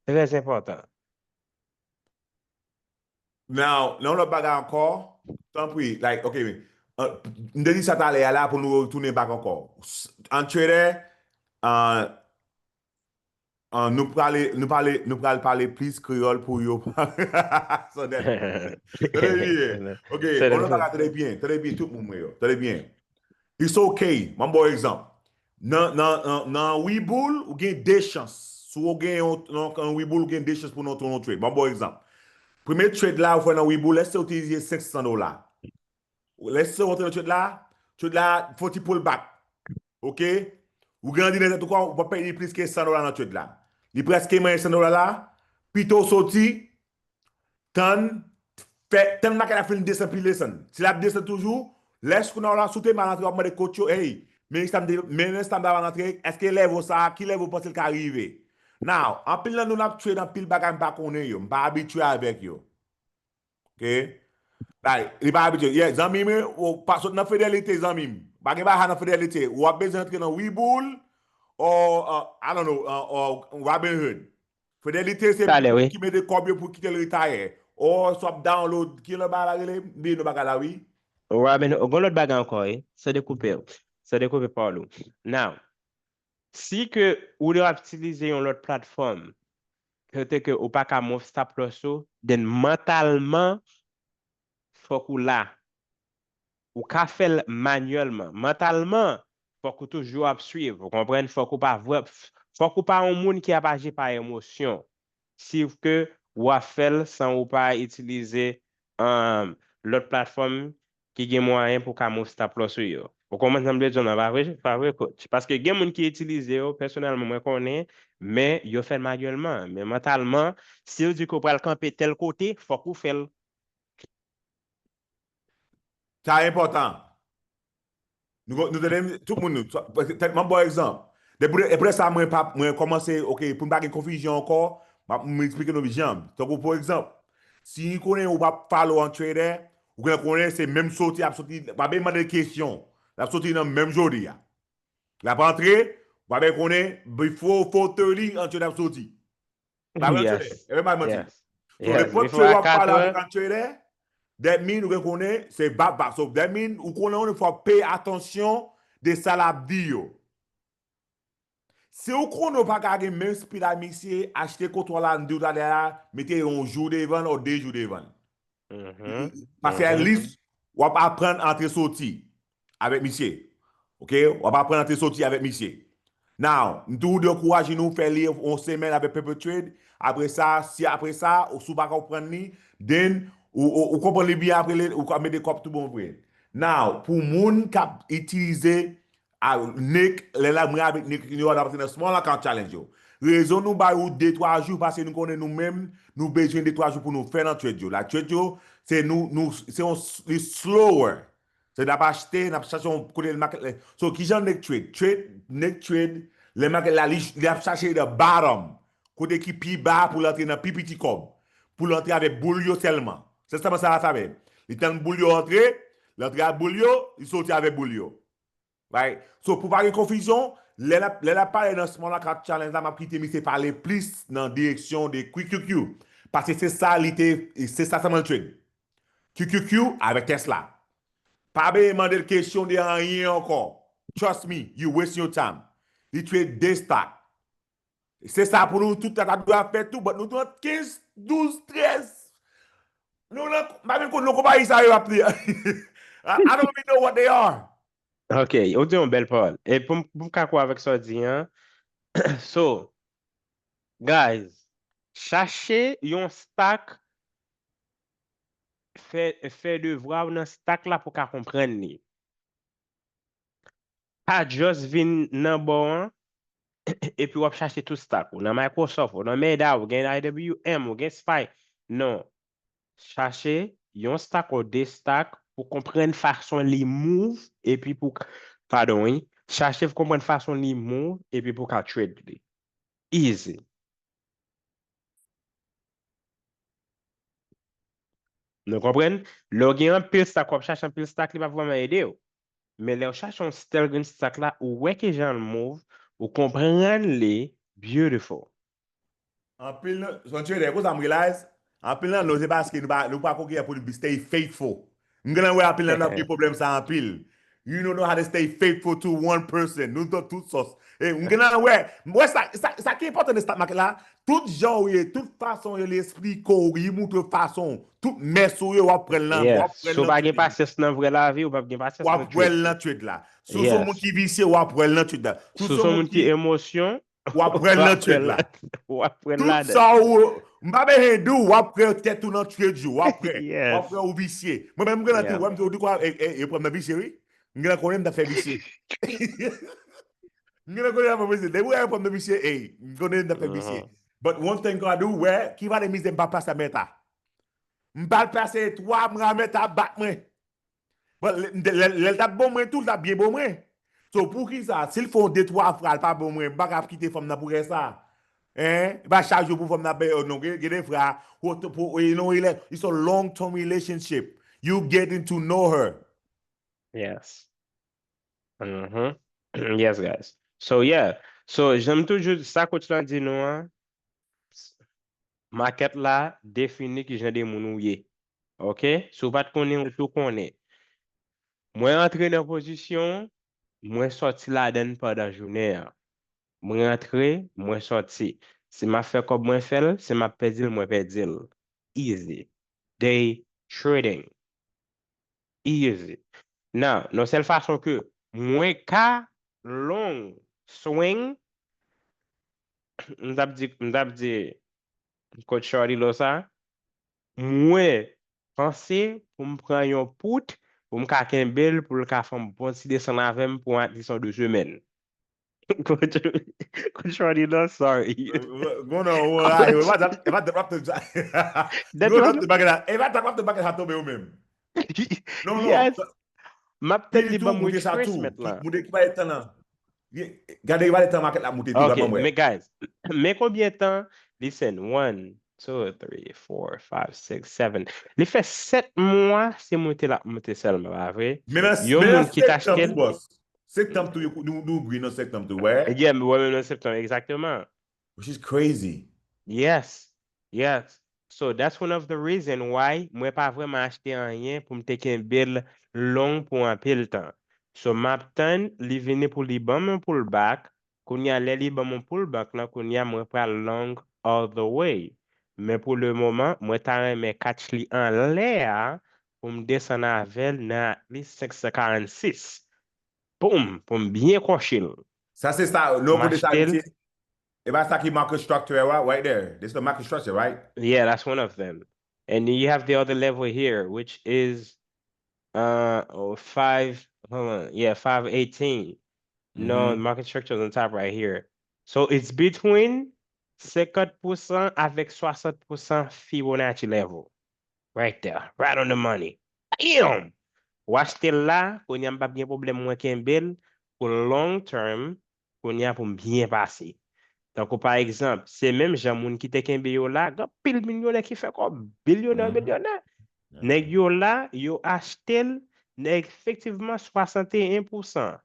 Trè enpòtan. Now, nan lòt bagay ankò, tanpri, like, ok, uh, m te di sa talè a la pou nou retounen back ankò. An trader, uh, uh, nou prale, nou pale, nou pral pale plis kreyòl pou yo. So that, tande byen. Ok, on lòt bagay, tande byen, tande byen, tout moun mwen yo, tande byen. It's ok. Mwen ba w egzanp. Nan, nan, nan, nan Webull, ou gen de chans. Si w gen yon, yon, yon Webull, ou gen de chans pou nan yon trade. Mwen ba w egzanp. Premye trade la, ou fè nan Webull, lèse w itilize senk san dola. Lèse w antre nan trade la, trade la, fò ti pull back. Ok? Ou gen di nan tèt ou kò, ou pa pèdi plis ke san dola nan trade la. Li prèske manyen san dola la, pito w soti, tann, fè, tann maket la fin desann pi desann. Si l ap desann toujou, lè s kounye a la, si w te mal antre, w ap mande coach yo, hey, men sa m te, men sa m ta mal antre, èske level sa, ki level w panse l ka rive? Now, anpil nan nou n ap trade anpil bagay m pa konnen yo, m pa abitye avèk yo. Ok? Like, li pa abitye. Yeah, zanmi m, ou pa sot nan Fidelity, zanmi m. Pa gen bagay nan Fidelity. W ap bezwen antre nan Webull, or, uh, I don't know, uh, or Robinhood. Fidelity se ki mete kòb yo pou kite l retire. Or, s w ap download, ki lòt bagay la rele? M bliye non bagay la, wi. Robin, gon lòt bagay ankò, wi. San dekoupe w. San dekoupe pawòl ou. Now, si ke ou ap itilize yon lòt platfòm, kote ke ou pa ka move stop loss ou, then mantalman, fòk ou la. Ou ka fè l manyèlman. Mantalman, fòk ou toujou ap swiv. Ou konprann? Fòk ou pa vre, fòk ou pa yon moun ki ap aji pa emosyon. Siv ke w ap fè l san ou pa itilize um, lòt platfòm ki gen mwayen pou ka move stop loss ou yo. Ou konprann sa m vle di w la, pa vre, pa vre, coach? Paske gen moun ki itilize yo, pèsonèlman, mwen konnen, men yo fè l manyèlman. Men mantalman, si w di ke w pral kanpe tèl kote, fòk ou fè l. Sa enpòtan. Nou, nou tande m, tout moun, nou, tèt mwen ba w egzanp. Depi, depi sa, mwen pa, mwen kòmanse, ok, pou n pa gen konfizyon ankò, m ap, m eksplike nou jan. Tankou, pou egzanp, si w konnen ou p ap follow yon trader, ou gen konnen se menm soti, ap soti, pa bezwen mande l kesyon. L ap soti nan menm jodi a. L ap antre, ou pa bezwen konnen, before four thirty, yon trader ap soti. Pa vre, trader? Epi pa manti. So, nenpòt trader w ap pale avèk yon trader, that mean ou gen konnen se bap bap. So, that mean ou konnen ou fò pay atansyon de sa l ap di yo. Si ou konnen ou pa ka gen menm speed a misye, achte kontwòl la, m di w talè a, mete yon jou devan l, ou de jou devan l. Paske at least, w ap aprann antre soti avèk misye. Ok? W ap aprann antre soti avèk misye. Now, m toujou ankouraje nou fè li yon semèn avèk Paper Trade. Apre sa, si apre sa, ou si w pa konprann li, then, ou, ou, ou konprann li byen apre, ou ka mete kòb tou bon vre. Now, pou moun k ap itilize a, Nick, lè la mwen avèk Nick, nou ap nan Small Account Challenge yo. Rezon nou bay ou de twa jou, paske nou konnen nou menm, nou bezwen de twa jou pou nou fè nan trade yo. La trade yo, se nou, nou, se yon s- li slower. Se n ap achte, n ap chache yon kote market la. So, kijan Nick trade? Trade, Nick trade, lè market la, li, li ap chache the bottom. Kote ki pi ba pou l antre nan pi piti kòb. Pou l antre avèk boul yo sèlman. Se sèlman sa l ap fè. Li tann boul yo antre, l antre ak boul yo, li soti avèk boul yo. Right? So, pou pa gen konfizyon, lè l ap, lè l ap pale nan Small Cap Challenge la, m ap kite misye pale plis nan direksyon de Q Q Q. Paske se sa li te, se sa sèlman l trade. Q Q Q avèk Tesla. Pa bezwen mande l kesyon de anyen ankò. Trust me, you waste your time. Li trade de stock. Se sa pou nou tout ta dwe ap fè tou, but nou trant, kenz, douz, trèz. Nou nan, m pa menm konn non konpayi sa yo ap li. I, I don't even know what they are. Ok, ou di yon bèl pawòl. E pou m, pou m ka kwè avèk sa w di an, so, guys, chache yon stock, fè, fè devwa w nan stock la pou w ka konprann li. Pa just vin nan bò an, epi w ap chache tout stock ou. Nan Microsoft, ou nan Meta, ou gen I W M, ou gen spy. Non. Chache yon stock ou de stock pou konprann fason li move, epi pou, padon, wi, chache konprann fason li move, epi pou ka trade li. Easy. Nou konprann? Lè w gen anpil stock, w ap chache anpil stock, li p ap vrèman ede w. Men lè w chache yon sèl grenn stock la, ou wè kijan l move, ou konprann li, beautiful. Anpil nan, son trader, konsa m realize, anpil nan nou se paske nou pa, nou pa konn kijan pou nou stay faithful. M gentan wè anpil nan nou ap gen pwoblèm sa anpil. You don't know how to stay faithful to one person. Nou nan tout sòs. E m gentan wè, m wè sa, sa, sa ki enpòtan nan stock market la, tout jan ou ye, tout fason yo li esplike w, li moutre w fason, tout mès ou yo, w ap pran l nan, w ap pran l nan trade la. Si w pa gen pasyans nan vrè lavi, ou p ap gen pasyans nan trade. W ap pran l nan trade la. Si w se yon moun ki visye, w ap pran l nan trade la. Si w se yon moun ki emosyon, w ap pran l nan trade la. W ap pran l ladan. Tout sa ou, m pa bezwen di w, w ap pran tèt ou nan trade yo, w ap pran. W ap pran ou visye. Mwen menm m gentan tou, wè m tou, di kwa, e, e, e pran m nan visye, wi. M gentan konnen m t ap fè visye. M gentan konnen m t ap fè visye. Depi w wè m pran m nan visye, ey, m konnen m t ap fè visye. But one thing I do, wè, ki valè mizè m pa pase a mèt la. M pa pase twa mwa a mèt la bat mwen. Bon, lè, lè, lè l t ap bon mwen tou, l t ap byen bon mwen. So, poukisa, si l fè yon de twa fwa, l pa bon mwen, m pa ka ap kite fanm nan pou rès la? Hein? E pa chak jou pou fanm nan ap bay, oh, non, gen, gen de fwa, pou, pou, you know, it's a long term relationship. You getting to know her. Yes. Mhm. Yes, guys. So, yeah. So, jan m toujou, sa coach lan di nou an, market la defini kijan de moun ou ye. Ok? Si w pa t konnen, ou tou konnen. Mwen antre nan pozisyon, mwen sòti ladan l pandan jounen an. Mwen antre, mwen sòti. Si m ap fè kòb, mwen fè l. Si m ap pèdi l, mwen pèdi l. Easy. Day trading. Easy. Now, nan sèl fason ke mwen ka long swing, m t ap di, m t ap di, Coach Shorty Losa, mwen panse pou m pran yon put, pou m ka kenbe l, pou l ka fè yon bon ti desann avè m pou at least yon de semèn. Coach, Coach Shorty Losa, sorry. Gonna, e pa dat, e pa dat w ap te, e pa dat w ap te bagay la tonbe ou menm. Non, non. M ap tann li ban m retracement la. Moute ki pa etan nan. Gade, gade tan market la moute tou, gade mwen. Men guys, men konbyen tan? Listen, one, two, three, four, five, six, seven. Li fè sèt mwa se moute l ap moute sèlman, pa vre? Yon moun ki t achte l. Septanm tou, nou, nou green nan septanm tou, wè? Yeah, mwen menm nan septanm, egzakteman. Which is crazy. Yes. Yes. So that's one of the reason why mwen pa vrèman achte anyen pou m te kenbe l long pou anpil tan. So m ap tann li vini pou li ban m yon pullback. Kounye a lè li ban m yon pullback lan, kounye a mwen pral long all the way. Men pou le moman, mwen ta renmen catch li anlè a pou m desann avè l nan at least senk san karannsis. Boom! Pou m byen kòche l. Sa se sa, nou kote sa, mesye. E pa sa ki market structure a, right there. This is the market structure, right? Yeah, that's one of them. And you have the other level here, which is uh oh, five, hold on, yeah, five eighteen. No, market structure is on top right here. So it's between senkant pousan avèk swasant pousan Fibonacci level. Right there, right on the money. Damn! W achte l la, kounye a m p ap gen pwoblèm mwen kenbe l pou long term, kounye a pou m byen pase. Tankou pa egzanp, se menm jan moun ki te kenbe yo la, gen anpil milyonè ki fè kòb, bilyonè, milyonè. Nèg yo la, yo achte l nan efektivman swasanteyen pousan.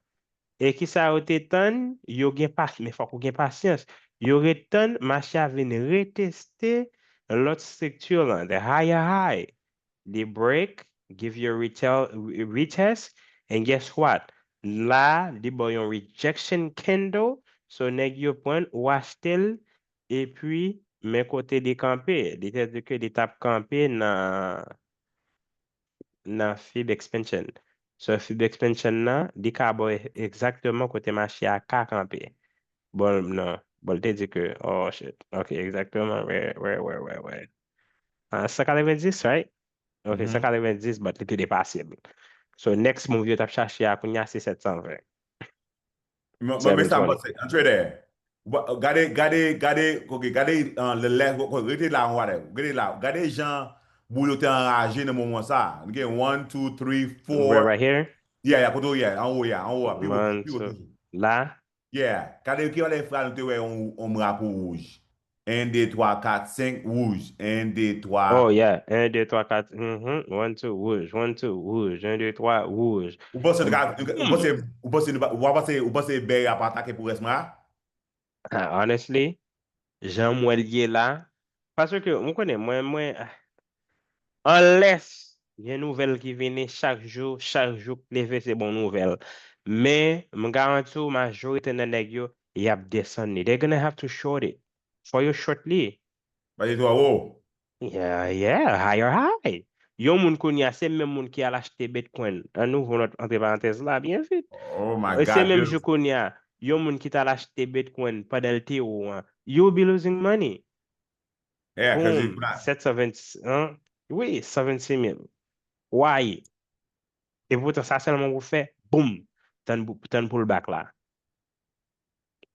E kisa yo te tann? Yo gen pa, men fòk ou gen pasyans. Yo ret tann mache a vin reteste lòt strikti lan, the higher high. Li break, give you a retest, and guess what? La, li ba w yon rejection candle, so nèg yo pran l, ou achte l, epi men kote li kanpe. Li te di ke li t ap kanpe nan nan fib expansion. So fib expansion nan, li ka ba w egzakteman kote mache a ka kanpe. Bon, non. Bon, li te di ke, oh shit. Ok, egzakteman. Where, where, where, where, where? Ah, san katrevenndis, right? Ok, san katrevenndis, but li te depase l. So next move yo t ap chache a kounye a se sèt san ven. Mwen men sa panse, antre dèyè. Gade, gade, gade, ok, gade, lè, rete la, on whatever. Gade la, gade jan Boul yo te anraje nan moman sa. Nou gen one, two, three, We're four. Right here. Yeah, yeah, kote w ye? Anwo, yeah, anwo a. Pi wo, One, pi wo two. toujou. La. Yeah. Gade ki valè fra nou te wè yon, yon mrak wouj. Un, deux, trois, quatre, cinq, wouj. Un, deux, trois. Oh, yeah. Un, deux, trois, quatre. Mhm. One, two, wouj. One, two, wouj. Un, deux, trois, wouj. Ou panse nou ka, ou panse, ou panse nou pa, ou pa panse, ou panse bèy ap atake pou rès mwa? Ah, honestly, jan m wè l ye la, paske m konnen mwen, mwen, ah, unless gen nouvèl ki vini chak jou, chak jou k leve se bon nouvèl. Men, m garanti w, majorite nan nèg yo, y ap desann li. They're gonna have to short it. Fò yo short li. Paske twò wo. Yeah, yeah, higher high. Yon moun kounye a, se menm moun ki al achte Bitcoin. An nou ouvri lòt antre parantèz la byen vit. Oh my E se God. menm Yo. Jou kounye a, yon moun ki t al achte Bitcoin pandan l te wo an, you will be losing money. Yeah, 'cause Boom, it not. Sèt san vennsis, hein? Wi, san vennsis mil. Why? E poutan sa sèlman pou fè, boom, tann, tann pullback la.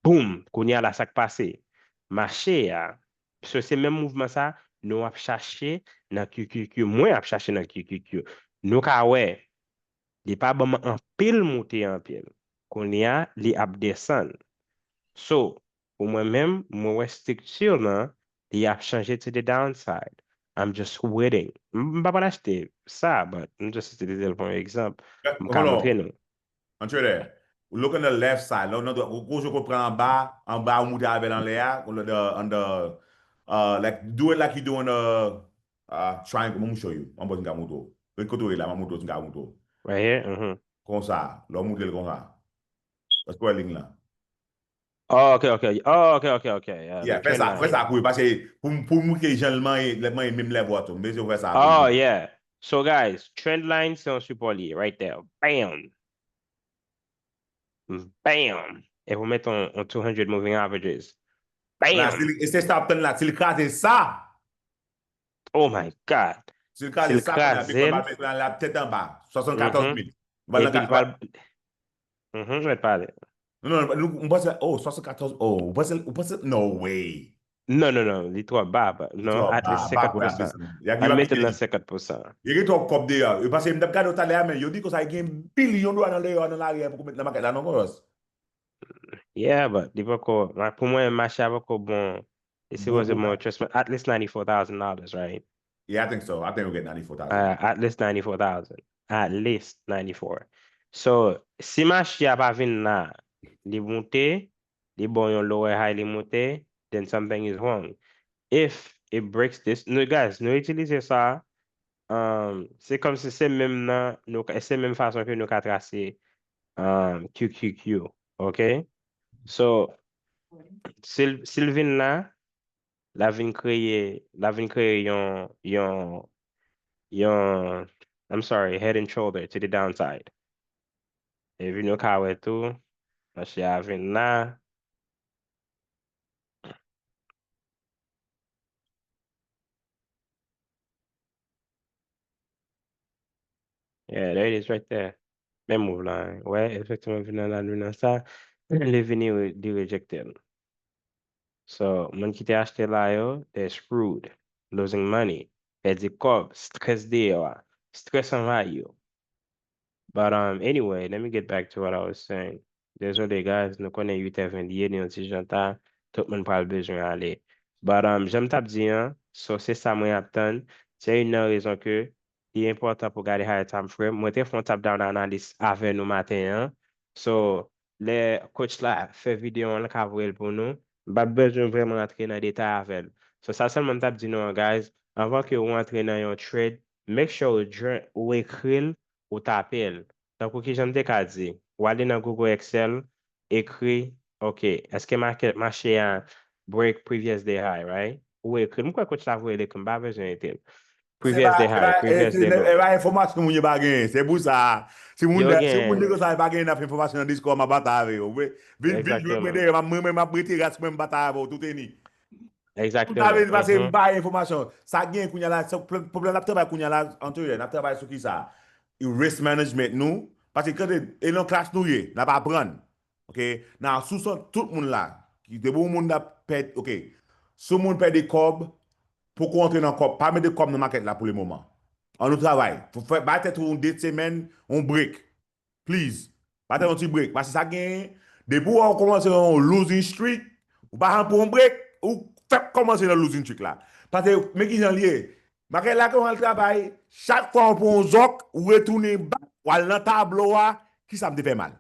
Boom, kounye a la sa k pase. Mache a, so se menm mouvman sa, nou ap chache nan Q Q Q, mwen ap chache nan Q Q Q. Nou ka wè, li pa ban m anpil moute anpil. Kounye a, li ap desann. So, pou mwen menm, mwen wè strikti lan, li ap chanje to the downside. I'm just waiting. M m pa pral achte sa, but m just itilize l pou yon egzanp. M ka Hold on. Montre nou. Antre lè. Look on the left side. Lè w nan dwat, ou kote w pran anba, anba ou moute avè l anlè a, on the, on the, uh, like, do it like you do on the, uh, triangle. Mwen show you. Mwen pral ka montre w. Ret kote w ye la, mwen montre w, m ka montre w. Right here? Mhm. Konsa. Lè w moute l konsa. Èske w wè liy lan? Oh, ok, ok. Oh, ok, ok, ok. Yeah, Yeah, the fè trend sa, line. Fè sa kou, paske pou, pou m montre jan l manyen, lè manyen menm lè vòt, m bezwen fè sa. Oh, yeah. So, guys, trend line, se yon sipò li ye, right there. Bam! Bam! E pou mete yon, yon two hundred moving averages. La, Bam! Si li, e se stop tan la, si li kraze sa, Oh my God! si li kraze Si li sa, kounye a, kraze Bitcoin l, va, Bitcoin la tèt anba, swasann katòz mil. Epi l pral. Mhm, mèt pale. Non, non, nou, nou panse, oh, swasann katòz, oh, ou panse, ou panse, no way. Non, non, non, li twò ba, ba. Non, Twò at least ba, ba senkant pou l ap pousan. desann. Y a ki Al va mete l pete nan li. Senkant pousan. Yo gen twòp kòb deyò. Yo pase, m t ap gade yo talè a, men yo di konsa, yo gen bilyon dola nan deyò nan lari a pou mete nan makèt la, non, Carlos? Yeah, but li poko. Ma- Pou mwen, mache a poko bon. Li Bon pou sipoze bon, ka. Trust me, at least ninety-four thousand dollars, right? Yeah, I think so. I think we get ninety-four thousand. Uh, at least ninety-four thousand. At least ninety-four. So, si mache a pa vin la, li monte, li bon yon lower high, li monte, then something is wrong. If it breaks this, no, guys, nou itilize sa, um, se kòm si se menm nan, nou, ka- se menm fason ke nou ka trase um, Q Q Q, ok? So, si l, si l vin la, la vin kreye, la vin kreye yon, yon, yon, I'm sorry, head and shoulder to the downside. Epi nou ka wè tou, mache a vin la. Yeah, there it is right there. Menm move la. Wè, efektivman, vin nan lalin nan sa, li vini, li rejekte l. So, moun ki te achte la yo, they screwed, losing money, pèdi kòb, strès deyò a, strès anvayi yo. But um, anyway, let me get back to what I was saying. Dezole, guys, nou konnen uit è ven li ye, nou yon ti jan ta, tout moun pral bezwen ale. But um, jan m t ap di an, so se sa mwen ap tann. Se youn nan rezon ke li enpòtan pou gade higher time frame. Mwen te fè yon top down analysis avè nou maten an. So, lè coach la fè videyo an, l ka voye l pou nou. M pa bezwen vrèman antre nan detay avè l. So, sa sèlman m t ap di nou an, guys, anvan ke ou antre nan yon trade, make sure ou dra- ou ekri l, ou tape l. Tankou kijan m te ka di, ou ale nan Google Excel, ekri, ok, èske make- mache a break previous day high, right? Ou ekri l. M kwè coach la voye l ekri, m pa bezwen ekri l. Previous day high, previous day low. E pa enfòmasyon moun yo pa genyen. Se pou sa, si moun, Yo si moun genyen. Nèg sa pa genyen naf enfòmasyon nan Discord, m ap batay avè yo. Vin, vin jwenn mwen Exactement. dèyè, m ap- mwen menm m ap rete ras mwen, m batay avè w, tout eni. Tout sa vle Exactement. di pase m Mhm. bay enfòmasyon. Sa gen kounye a la, se pwoblèm, pwoblèm n ap travay kounye a la, Antoine, n ap travay sou ki sa? Risk management nou. Paske kande, e nan klas nou ye, n ap aprann. Ok? Nan sou son tout moun la, ki depi yon moun ap pèd, ok. Si yon moun pèdi kòb, poko antre nan kòb, pa mete kòb nan makèt la pou le moman. An nou travay. Fò fè, bay tèt ou yon de semèn, yon break. Please. Bay tèt yon ti break. Paske sa genyen, depi w wè w kòmanse yon losing streak, ou pa janm pran yon break, ou fèk kòmanse nan losing streak la. Paske, men ki jan l ye. Makèt la ke w al travay, chak fwa w pran yon zòk, ou retounen bak, w al nan tablo a, ki sa m te fè mal?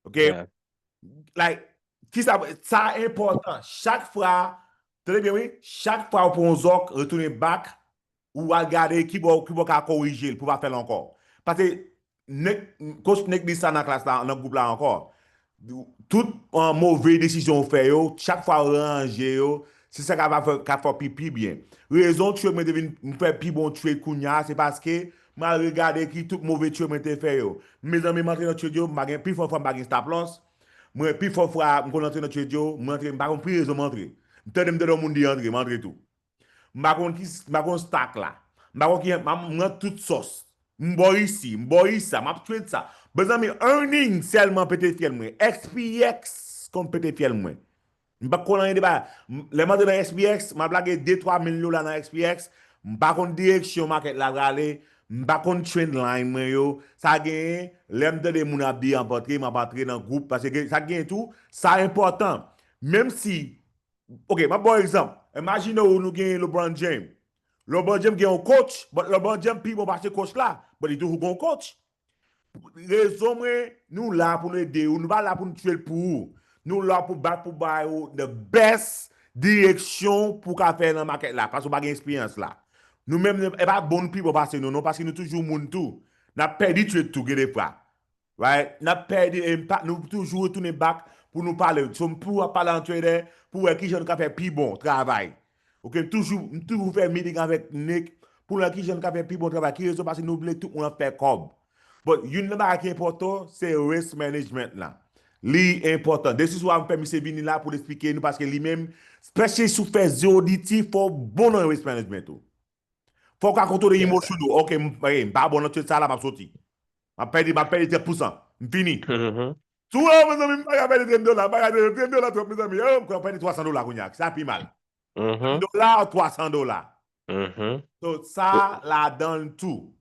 Ok? Like, ki sa, sa enpòtan. Chak fwa, tande byen wi, chak fwa w pran yon zòk, retounen bak, ou al gade ki bò, ki bò w ka korije l pou w pa fè l ankò. Paske, nèg, coach Nick di sa nan klas la, nan gwoup la ankò. Tout, uh, move desizyon w fè yo, chak fwa w ranje yo, se sa k ap fè, k ap fè w pi, pi byen. Rezon trade mwen te vin, m fè pi bon trade kounya, se paske m al regade ki tout move trade mwen te fè yo. Mezanmi, m antre nan trade yo, m pa gen, pifò fwa m pa gen stop loss. Mwen, pifò fwa, m konn antre nan trade yo, m antre, m pa konn ki rezon m antre. M tande, m tande yon moun di antre, m antre tou. M pa konn ki, m pa konn stock la. M pa konn ki, m, m pran tout sòs. M bò isi, m bò isi, m ap trade sa. Mezanmi, earning sèlman pete fyèl mwen. S P X konn pete fyèl mwen. M pa konn anyen de bagay. M, lè m antre nan S P X, m ap lage de twa mil dola nan S P X. M pa konn direksyon makèt la prale. M pa konn trend line mwen yo. Sa genyen, lè m tande moun ap di ap antre, m ap antre nan gwoup. Paske gen, sa genyen tou, sa enpòtan. Menm si, ok, m ap ba w egzanp. Imajine w nou gen LeBron James. LeBron James gen yon coach, but LeBron James pi bon pase coach la, but li toujou gen yon coach. Rezon mwen, nou la pou nou ede ou, nou pa la pou nou trade pou ou. Nou la pou bat pou bay ou the best direksyon pou w ka fè nan makèt la, paske w pa gen eksperyans la. Nou menm, e pa bon nou pi bon pase nou, non, paske nou toujou moun tou. N ap pèdi trade tou, gen de fwa. Right? N ap pèdi, e pa, nou toujou retounen back pou nou pale. So, m pou ap pale an trader, pou wè kijan nou ka fè pi bon travay. Ok, m toujou, m toujou fè meeting avèk Nick pou nou wè kijan nou ka fè pi bon travay. Ki rezon? Paske nou vle tout moun ap fè kòb. But youn nan bagay ki enpòtan, se risk management la. Li enpòtan. This is why m fè misye vini la pou l eksplike nou, paske li menm, especially si w fè zero D T, fò w bon nan risk management ou. Fò w ka kontwole emotion ou. Ok, m, eh, m pa bon nan trade sa la, m ap soti. M ap pèdi, m ap pèdi trant pousan. M fini. Si w wè, mezanmi, m pa ka pèdi trant dola, m pa ka pèdi trant dola twòp, mezanmi. Oh, m kwè m pèdi twa san dola kounye a, sa pi mal. Trant dola ou twa san dola. So, sa ladan l tou.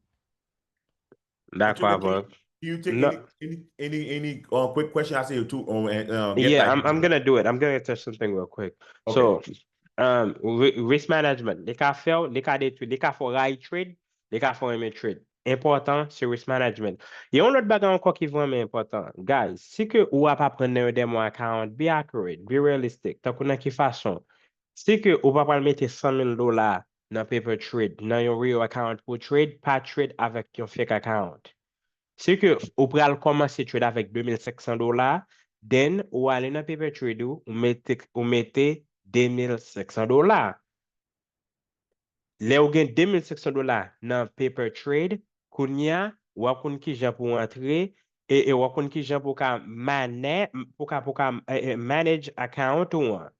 Dakò, bro. Can you take any, any, any, any, uh, quick question? I say you too. Um, uh, yeah, I'm, I'm gonna do it. I'm gonna touch something real quick. So, um, risk management. Li ka fè w, li ka detwi, li ka fè w rayi trade, li ka fè w renmen trade. Enpòtan, se risk management. Yon lòt bagay ankò ki vrèman enpòtan. Guys, si ke ou ap aprann nan yon demo account, be accurate, be realistic. Tankou nan ki fason? Si ke ou pa pral mete san mil dola nan paper trade, nan yon real account pou trade, pa trade avèk yon fake account. Si ke ou pral kòmanse trade avèk de mil senk san dola, then ou ale nan paper trade ou, ou mete, ou mete de mil senk san dola. Lè ou gen de mil senk san dola nan paper trade, kounye a, w ap konn kijan pou w antre, e, e w ap konn kijan pou w ka mane-, pou w ka, pou w ka, e, e, manage account ou an.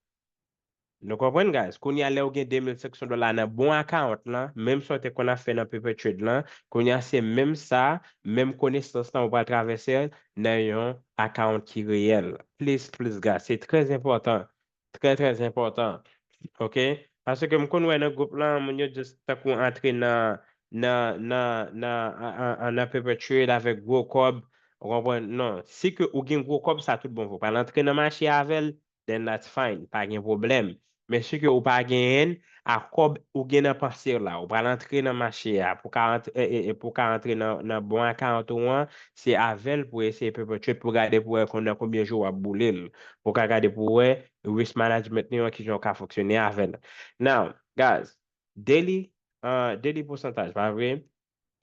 Nou konprann, guys? Kounye a, lè ou gen de mil senk san dola nan bon account lan, menm sa w te konn ap fè nan paper trade lan, kounye a, se menm sa, menm konesans lan, ou pral travèse nan yon account ki reyèl. Plis, plis, guys. Se trè enpòtan. Trè, trè enpòtan. Ok? Paske m konn wè nan gwoup lan, moun yo just tankou antre nan, nan, nan, nan, an, an, an, nan paper trade avèk gwo kòb, ou konprann? Non. Si ke ou gen gwo kòb, sa tout bon. Ou pral antre nan mache avè l, then that's fine. Pa gen pwoblèm. Men si ke ou pa genyen, a kòb ou gen nan panse w la, ou pral antre nan mache a, pou ka antre, e, e, e, pou ka antre nan, nan bon account ou an, se avè l pou eseye paper trade, pou gade pou wè konn nan konbyen jou w ap boule l. Pou ka gade pou wè risk management li an, kijan w ka fonksyone avè l. Now, guys, daily, uh, daily pousantaj, pa vre?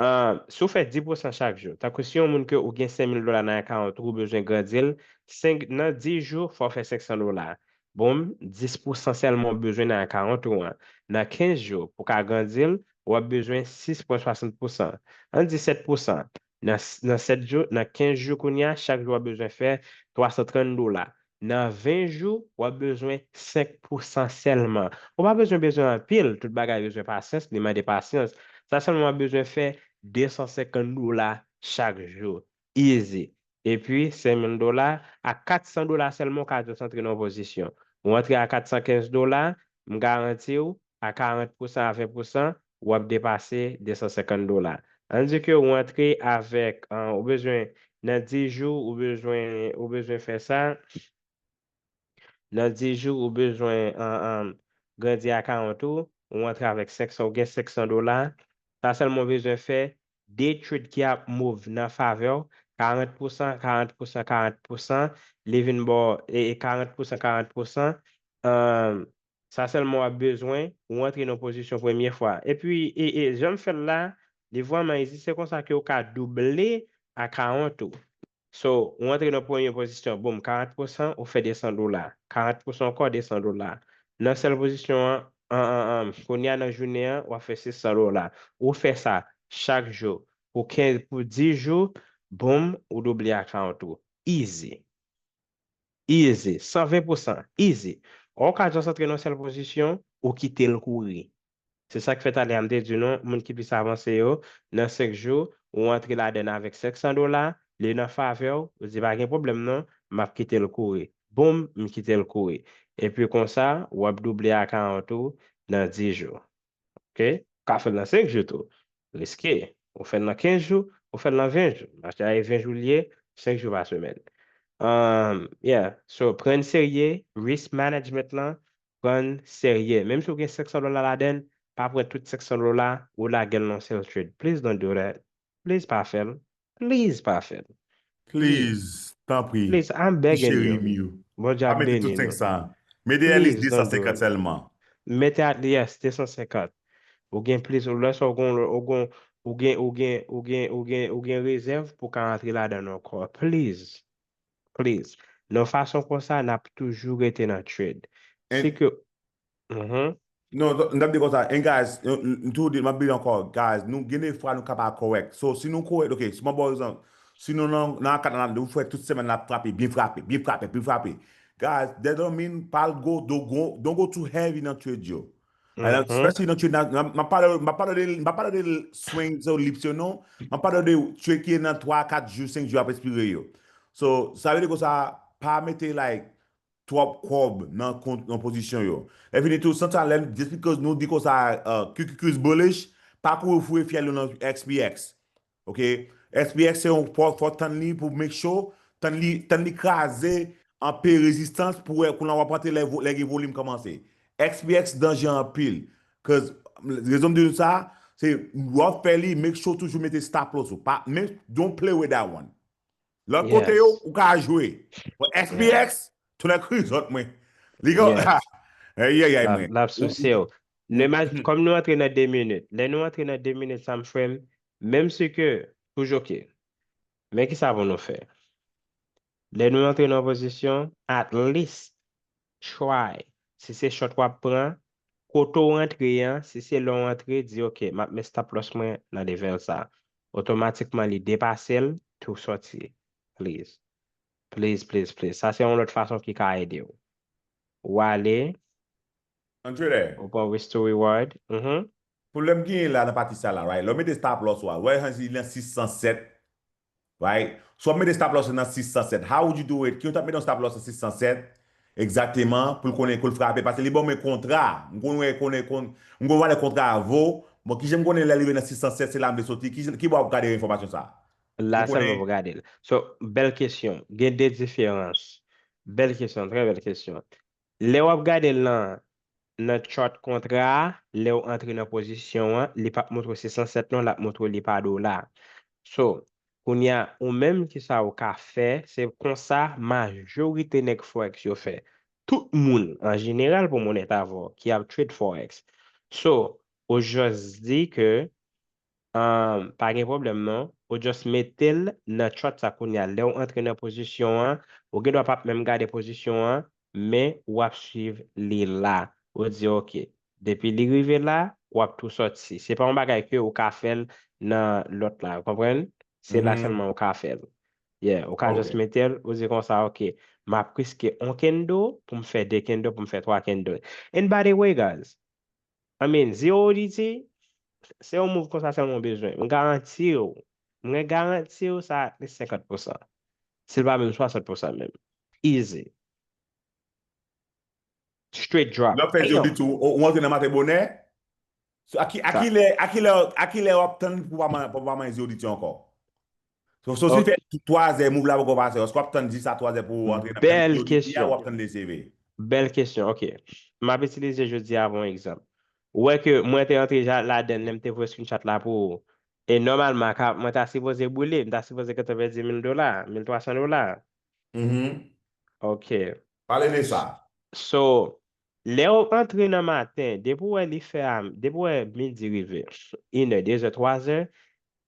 Uh, si w fè dis pousan chak jou, tankou si yon moun ke ou gen senk mil dola nan account ou, ou bezwen grandi l, senk, nan dis jou, fò w fè senk san dola. Boom, dis pousan sèlman w bezwen nan account ou an. Nan kenz jou, pou w ka grandi l, w ap bezwen sis pwen swasant pousan. Ann di sèt pousan. Nan, nan sèt jou, nan kenz jou kounye a, chak jou w ap bezwen fè twa san trant dola. Nan ven jou, w ap bezwen senk pousan sèlman. Ou pa bezwen, bezwen anpil, tout bagay bezwen pasyans, li mande pasyans. Sa sèlman w ap bezwen fè de san senkant dola chak jou. Easy. Epi, senk mil dola, a kat san dola sèlman, w ka just antre nan yon pozisyon. Ou antre a kat san kenz dola, m garanti w, a karant pousan, a ven pousan, w ap depase de san senkant dola. Ann di ke w antre avèk, uh, ou bezwen, nan dis jou, ou bezwen, ou bezwen fè sa, nan dis jou, ou bezwen, uh, um, grandi akawont ou, ou antre avèk senk san, ou gen senk san dola. Sa sèlman w bezwen fè, de trade ki ap move nan favè w, karant pousan, karant pousan, karant pousan, li vin ba w, e, e karant pousan, karant pousan, um, sa sèlman w ap bezwen, ou antre nan pozisyon premye fwa. Epi, e, e, jan m fè l la, li vrèman izi, se konsa ke w ka double akawont ou. So, ou antre nan premye pozisyon, boum, karant pousan, ou fè de san dola. Karant pousan ankò, de san dola. Nan sèl pozisyon an, an, an, an, kounye a nan jounen an, w ap fè sis san dola. Ou fè sa chak jou. Pou kenz, pou dis jou, boum, ou double akawont ou. Easy. Easy. San ven pousan. Easy. Ou ka just antre nan sèl pozisyon, ou kite l kouri. Se sa k fè talè a m te di nou, moun ki plis avanse yo, nan senk jou, ou antre ladan l avèk senk san dola, li nan favè w, ou di pa gen pwoblèm non, m ap kite l kouri. Boum, m kite l kouri. Epi konsa, w ap double akawont ou nan dis jou. Ok? Ou ka fè l nan senk jou tou. Riske. Ou fè l nan kenz jou, ou fè l nan ven jou. Mache a e ven jou l ye, senk jou pa semèn. Um, yeah. So, pran n serye, risk management lan, pran n serye. Menm si w gen senk san dola ladan l, pa pran tout senk san dola, ou lage l nan sèl trade. Please don't do that. Please pa fè l. Please pa fè l. Please, tanpri. Please, I'm begging you. Bondye ap beni nou. Mete at least de san senkant sèlman. Mete at, yes, de san senkant. Ou gen plis, ou lè sa ou gen, ou gen, ou gen, ou gen, ou gen, ou gen, ou gen rezèv pou ka antre ladan l ankò. Please. Please. Nan fason konsa, n ap toujou rete nan trade. Se ke, mhm. Non, n ap di konsa, and guys, m toujou di, m ap di ankò, guys, nou gen de fwa nou ka pa kòrèk. So, si nou kòrèk, ok, si mwen ba w egzanp, si nou nan, nan kat la, nou fè tout semèn la frape, byen frape, byen frape, byen frape. Guys, that don't mean pa al go, don't go, don't go too heavy nan trade yo. Especially nan trade, m ap pale, m ap pale de, m ap pale de swing, so lips yo non, m ap pale de trade ki nan twa, kat jou, senk jou ap espire yo. So, sa vle di konsa, pa mete like, twòp kòb nan kont nan pozisyon yo. Lè fini tou, santan lè, just because nou di konsa, uh, Q Q Q is bullish, pa kouri foure fyèl yo nan S P X. Ok? S P X se yon fò, fò tann li pou make sure, tann li, tann li kraze anpe rezistans pou wè kounye a w ap antre lè, lè gen volim kòmanse. S P X danje anpil. Cause, rezon m di nou sa, se w ap fè li, make sure toujou mete stop loss ou. Pa, men, don't play with that one. Lòt kote yo, ou ka jwe. Bon, S P X, tounen krizòt mwen. Li gen, ayayay mwen. L ap souse w. Kòm nou antre nan de minit, lè nou antre nan de minit sa m frè m, menm si ke, toujou ok. Men kisa pou nou fè? Lè nou antre nan pozisyon, at least, try. Si se short w ap pran, kote w antre an, si se lè w antre, di ok, m ap met stop loss mwen nan level sa. Otomatikman li depase l, tou sòti. Please. Please, please, please. Sa se yon lòt fason ki ka ede w. Ou ale. Ou pran risk to reward. Mhm. Pwoblèm ki gen la nan pati sa la, right? Lè w mete stop loss ou a, wè li nan sis san sèt. Right? So w ap mete stop loss nan sis san sèt. How would you do it? Ki w t ap mete yon stop loss nan sis san sèt? Egzakteman, pou l konnen kou l frape. Paske li ban mwen kontra. M konn wè konnen kon, m konn valè kontra a vo. Bon, kijan m konnen lè l rive nan sis san sèt, se la m vle soti. Ki, ki bò w ap gade enfòmasyon sa a? La sèlman pou gade l. So, bèl kesyon. Gen de diferans. Bèl kesyon, trè bèl kesyon. Lè w ap gade l nan, nan chart kontra a, lè w antre nan pozisyon an, li p ap montre w sis san sèt non, l ap montre w li pa dola. So, kounye a, ou menm kisa ou ka fè, se konsa majorite nèg Forex yo fè. Tout moun, an jeneral, pou m onèt avè w, ki ap trade Forex. So, ou just di ke, um, pa gen pwoblèm non, ou just mete l nan chart sa kounye a. Lè w antre nan pozisyon an, ou gen dwa p ap menm gade pozisyon an, men w ap swiv li la. Ou di, ok, depi li rive la, w ap tou sòti. Se pa yon bagay ke ou ka fè l nan lòt la, ou konprann? Se la sèlman ou ka fè l. Yeah, ou ka just mete l, ou di konsa, ok, m ap riske yon candle pou m fè de candle, pou m fè twa candle. And by the way, guys, I mean, zero O D T, se yon move konsa sèlman w bezwen. M garanti w, mwen garanti w sa at least senkant pousan. Si l pa menm swasant pousan menm. Easy. Straight drop. Lè w fè zero dit ou, ou antre nan maten bonè. So, a ki, a ki lè, a ki lè, a ki lè w ap tann pou pa man- pou pa manje zero dit yo ankò? So, so si w fè twazè, move la poko pase, èske w ap tann jis a twazè pou w antre nan Bèl zero dit li a, kesyon. Ou ap tann li seve? Bèl kesyon, ok. M ap itilize jodi a avè yon egzanp. Ou wè ke mwen te antre ja ladann lè m te voye screenshot la pou ou. E nòmalman, ka- mwen ta sipoze boule, m ta sipoze gentan pèdi mil dola, mil twa san dola. Mhm. Ok. Pale de sa. So, lè w antre nan maten, depi w wè li fè a, depi w wè midi rive, inè, dezè, twazè,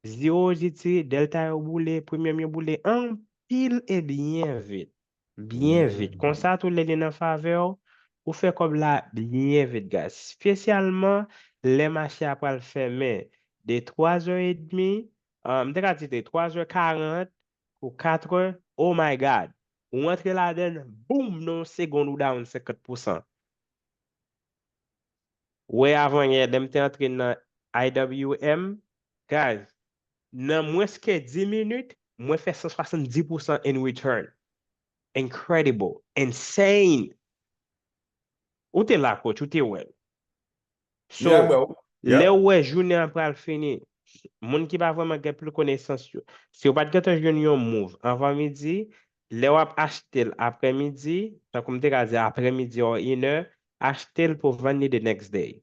zero dit, delta yo boule, premium yo boule anpil e byen vit. Byen vit. Konsa tou lè li nan favè w, ou fè kòb la byen vit, guys. Espesyalman lè mache a pral fèmen de twazè edmi, ah, m te ka di de twazè karant pou katrè, oh my God. Ou antre ladann, boom, nan yon segonn ou down senkant pousan. Wè avanyè, lè m te antre nan I W M, guys, nan mwens ke dis minit, mwen fè san swasanndis pousan in return. Incredible. Insane. Ou te la, coach, ou te wè l. So, Yeah, bro. Yeah. Lè w wè jounen an pral fini, moun ki pa vrèman gen pil konesans yo, si w pa t gentan jwenn yon move anvan midi, lè w ap achte l aprèmidi, tankou m te ka di aprèmidi or inè, achte l pou vann li the next day.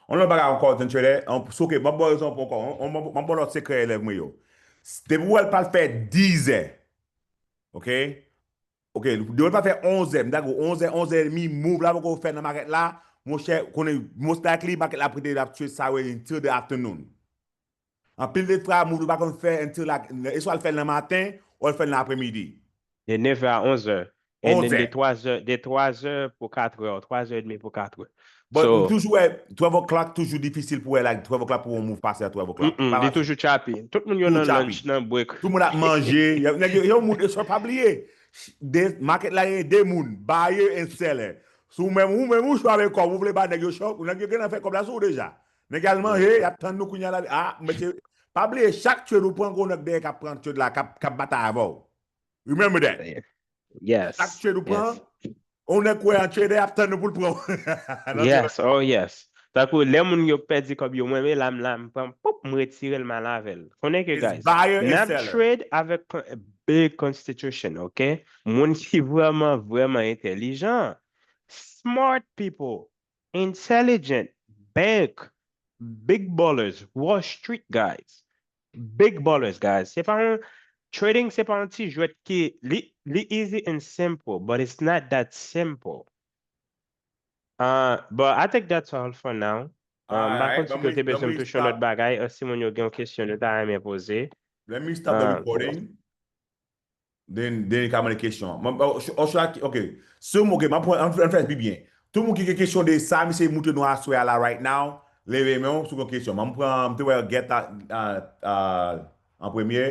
On lòt bagay ankò, John Trader, on, so, ok, m ap ba w rezon pou ankò, on, on, m ap ba w lòt sekrè elèv mwen yo. Depi w wè l pral fè dizè, ok? Ok, depi w wè l pral fè onzè, m dakò, onzè, onzè edmi, move la poko fè nan makèt la, monchè, konnen, most likely, makèt la prete l ap trade sa wè until the afternoon. Anpil de fwa, move li pa konn fè until la, e swa l fè l nan maten, ou l fè l nan aprèmidi. De nevè a onzè. And then de twazè, de twazè pou katrè, twazè edmi pou katrè. But so, toujou wè, twelve o'clock toujou difisil pou wè, like, twelve o'clock pou yon move pase a twelve o'clock. Mm, mm, li toujou choppy. Tout moun yo nan lunch, nan break. Tout moun ap manje. Nèg yo, yo moun, e swa pa bliye. De, market la gen de moun, buyer and seller. Si w menm, ou menm ou chwa avèk kòb, ou vle ba nèg yo chòk, nèg yo gentan fè kòb la sou ou deja. Nèg al manje, y ap tann nou kounye a la. Ah, mesye, pa bliye, chak trade ou pran, gon nèg dèyè k ap pran trade la, k ap, k ap batay avè w. Remember that. Yes. Chak trade ou pran, on nèg kwè an trader ap tann nou pou l pran. Yes, oh yes. Tankou lè moun yo pèdi kòb yo, mwen men la m la m pran, pop, m retire l, m al avè l. Konnen ke, guys, n ap trade avèk big constitution, ok? Moun ki vrèman, vrèman entèlijan. Smart people, intelligent, bank, big ballers, Wall Street guys. Big ballers, guys. Se pa yon, trading se pa yon ti jwèt ki, li, li easy and simple, but it's not that simple. Uh, but I think that's all for now. Uh, m pa konn si yo te bezwen m touche yon lòt bagay, uh, si moun yo gen yon kesyon yo ta renmen poze. Let me stop the recording. Then, then you ka mande kesyon. Mwen, oh, sh- oh, sh- ok. Si w, ok, mwen pran, an, an fè pi byen. Tout moun ki gen kesyon de sa, misye moutre nou aswè a la right now, leve men w si w gen kesyon. Mwen pran, mwen te wè Gèt a, a, a, an premye.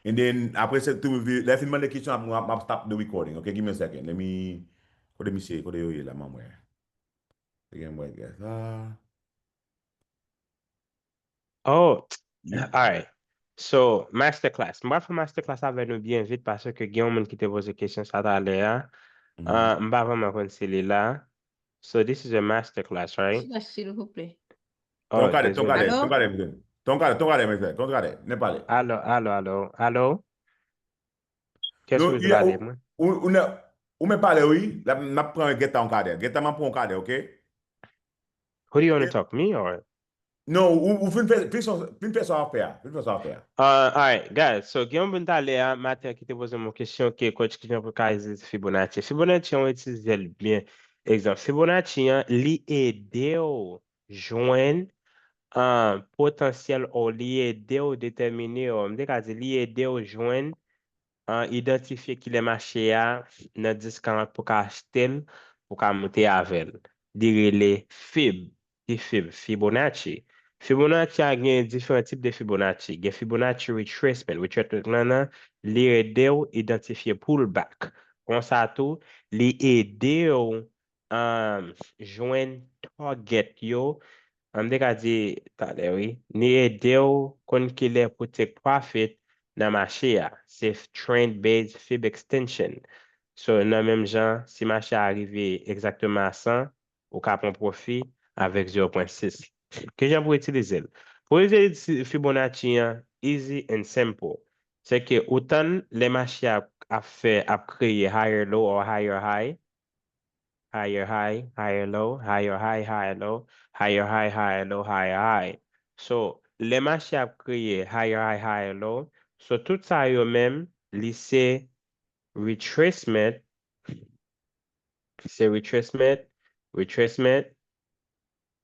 And then, apre se tou, lè fin mande kesyon, ap, ap, ap stop the recording. Ok, give me a second. Let me, kote misye, kote yo ye la, mwen wè. Te gen mwen Gèt la. Oh, alright. So, masterclass. M pral fè masterclass avè nou byen vit paske gen yon moun ki te poze kesyon sa talè a. Uh, m pa vrèman konn si li la. So, this is a masterclass, right? Silans, silvouplè. Oh, Ton kade, ton dezole. kade, Alo? ton kade, ton kade, ton kade, ton kade, mesye, ton kade, ne pale. Alo, alo, alo, alo. Kèst ki pale mwen? Ou, ou, ou, ou men pale, wi. La, m ap pran Gèt a yon kadè. Gèt a, m ap pran yon kadè, ok? Who do you want to talk, me or? Non, ou, ou fin fè, fin fè, fin fè sa w ap fè a. Fin fè sa w ap fè a. Uh, alright, guys. So, gen yon moun talè a maten ki te poze m yon kesyon ke coach ki jan pou ka itilize Fibonacci. Fibonacci, an itilize l byen. Egzanp, Fibonacci an, li ede w jwenn, uh, potansyèl ou, li ede w detèmine, ou m te ka di, li ede w jwenn, uh, idantifye kilè mache a nan dis karant pou ka achte l, pou ka moute avè l. Li rele Fib. Ki Fib? Fibonacci. Fibonacci a gen diferan tip de Fibonacci. Gen Fibonacci retracement. Retracement lan nan, li ede w idantifye pullback. Konsa tou, li ede w, um, jwenn target yo. M te ka di talè, wi. Li ede w konn kilè pou take profit nan mache a. Se trend based Fib extension. So, nan menm jan, si mache a rive egzakteman a san, ou ka pran pwofi avèk zewo pwen sis. Kijan pou itilize l? Pou itilize Fibonacci an, easy and simple. Se ke ou tann lè mache a ap fè, ap kreye higher low or higher high, higher high, higher low, higher high, higher low, higher high, higher low, higher high. So, lè mache a ap kreye higher high, higher low, so tout sa yo menm, li se retracement, se retracement, retracement,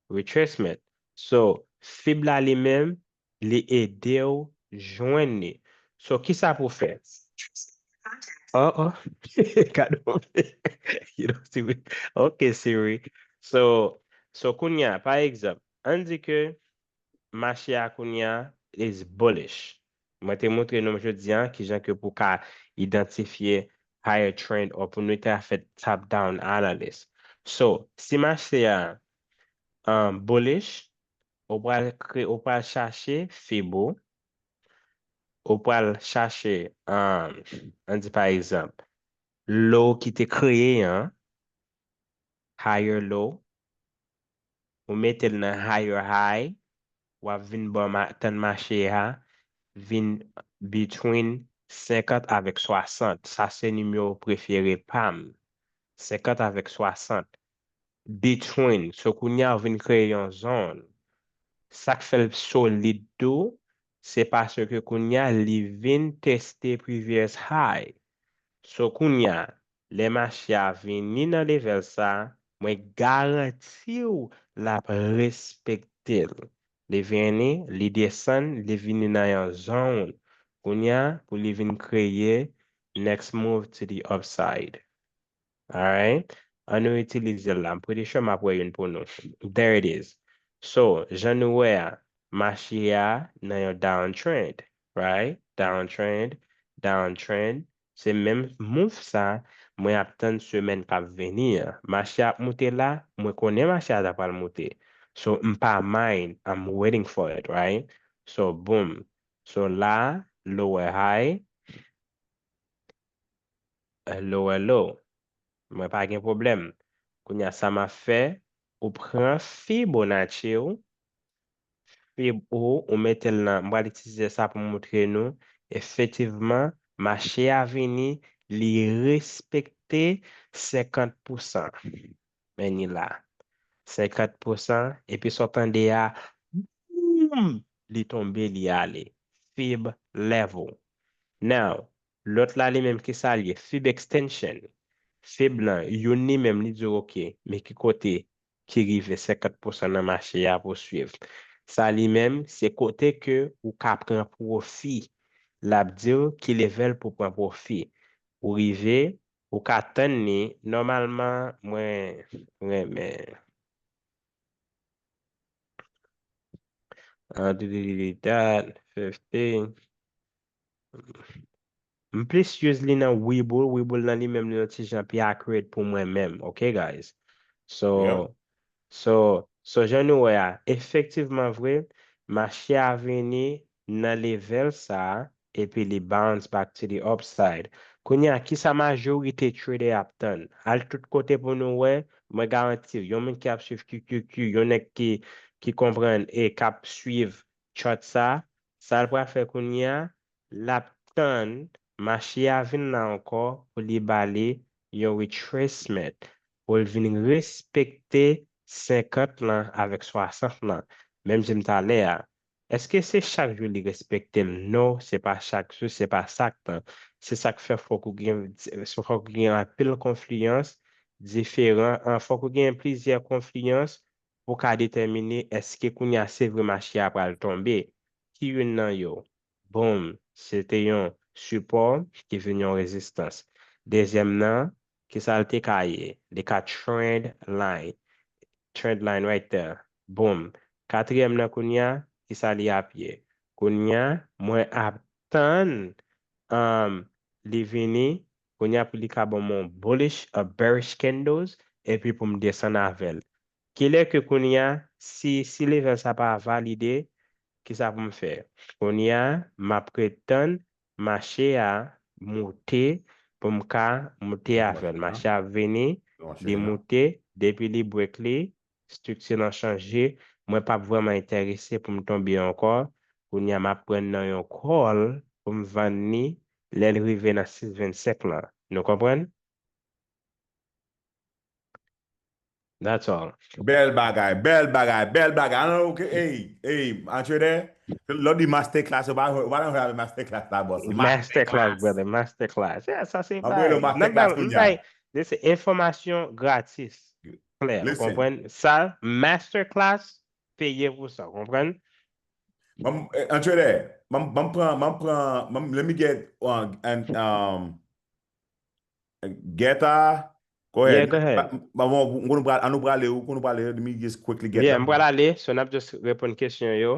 retracement. So, fib la li menm, li ede w jwenn li. So, kisa pou fè? Oh, oh. Kado. You know, Siri. Ok, Siri. So, so kounye a, pa egzanp, ann di ke mache a kounye a is bullish. Mwen te montre nou jodi a kijan ke pou ka idantifye higher trend or pou nou ta fè top down analysis. So, si mache a um, bullish, ou pral kre, ou pral chache fib ou, ou pral chache, um, ann di pa egzanp, low ki te kreye an, higher low, ou mete l nan higher high, w ap vin bò ma, tann mache a, vin between senkant avèk swasant. Sa se nimewo prefere pa m. Senkant avèk swasant. Between. So, kounye a, ou vin kreye yon zòn. Sa k fè l solid tou, se paske kounye a, li vin teste previous high. So, kounye a, lè mache a vini nan level sa, mwen garanti w l ap respekte l. Li vini, li desann, li vini nan yon zòn. Kounye a, pou li vin kreye next move to the upside. Alright? An nou itilize l la. M pretty sure m ap wè youn pou nou. There it is. So, jan nou wè a, mache a nan yon downtrend, right? Downtrend, downtrend. Se menm move sa mwen ap tann semèn k ap vini an. Mache a ap moute la, mwen konnen mache a ta pral moute. So, m pa mind, I'm waiting for it, right? So, boom. So, la, lower high, lower low. Mwen pa gen pwoblèm. Kounye a, sa m ap fè, ou pran Fibonacci w, fib ou, ou mete l nan, m pral itilize sa pou m montre nou, efektivman, mache a vini, li respekte senkant pousan. Men ni la. Senkant pousan, epi sa w tande a, boom, li tonbe, li ale. Fib level. Now, lòt la li menm ki sa l ye? Fib extension. Fib lan, youn li menm, li di w, ok, men ki kote ki rive senkant pousan nan mache a pou swiv. Sa li menm, se kote ke ou ka pran pwofi. L ap di w ki level pou pran pwofi. Ou rive, ou ka tann li, nòmalman, mwen renmen. Ah, di, di, di, di, dat, fifteen. M plis use li nan Webull. Webull nan li menm li yon ti jan pi accurate pou mwen menm, ok, guys? So, so, so, jan nou wè a, efektivman vre, mache a vini nan level sa a, epi li bounce back to the upside. Kounye a, kisa majorite trader ap tann? Al tout kote pou nou wè, mwen garanti w, yon moun ki ap swiv Q Q Q, yon nèg ki, ki konprann e k ap swiv chart sa, sa l pral fè kounye a, l ap tann mache a vin la ankò pou li ba li yon retracement, pou l vin respekte senkant lan avèk swasant lan. Menm jan m talè a, èske se chak jou li respekte l? Non, se pa chak jou, se pa sa k tan. Se sa k fè fòk ou gen, fòk ou gen anpil konfliyans diferan, an, fòk ou gen plizyè konfliyans pou ka detèmine èske kounye a se vre mache a pral tonbe. Ki youn nan yo? Boom, se te yon sipò ki vin yon rezistans. Dezyèm nan, kisa l te ka ye? Li ka trend line. Trend line right there. Boom. Katriyèm nan kounye a, kisa li ap ye? Kounye a, mwen ap tann, um, li vini, kounye a pou li ka ban m yon bullish or bearish candles, epi pou m desann avè l. Kilè ke kounye a, si, si level sa pa valide, kisa pou m fè? Kounye a, m ap ret tann mache a moute pou m ka moute avè l. Mache a ap vini, li moute, depi li break li, estrikti lan chanje, mwen p ap vrèman enterese pou m tonbe ankò. Kounye a m ap pran nan yon call pou m vann li lè l rive nan sis vennsenk lan. Nou konprann? That's all. Bèl bagay, bèl bagay, bèl bagay. An, ok, hey, hey, antrede, lè w di masterclass, ou pa, ou pa nan avè masterclass la, boss. Masterclass, brother, masterclass. Yeah, sa se pa. Masterclass kounye a. Se enfòmasyon gratis. Klè, ou konprann? Sa, masterclass, peye pou sa, ou konprann? Antrede, ban m pran, ban m pran, let me get, uh, and, um, Geta, go ahead. Yeah, go ahead. Bon, bon, nou pral, nou prale, ou nou prale, let me just quickly get. Yeah, m pral ale, so n ap just reponn kesyon yo,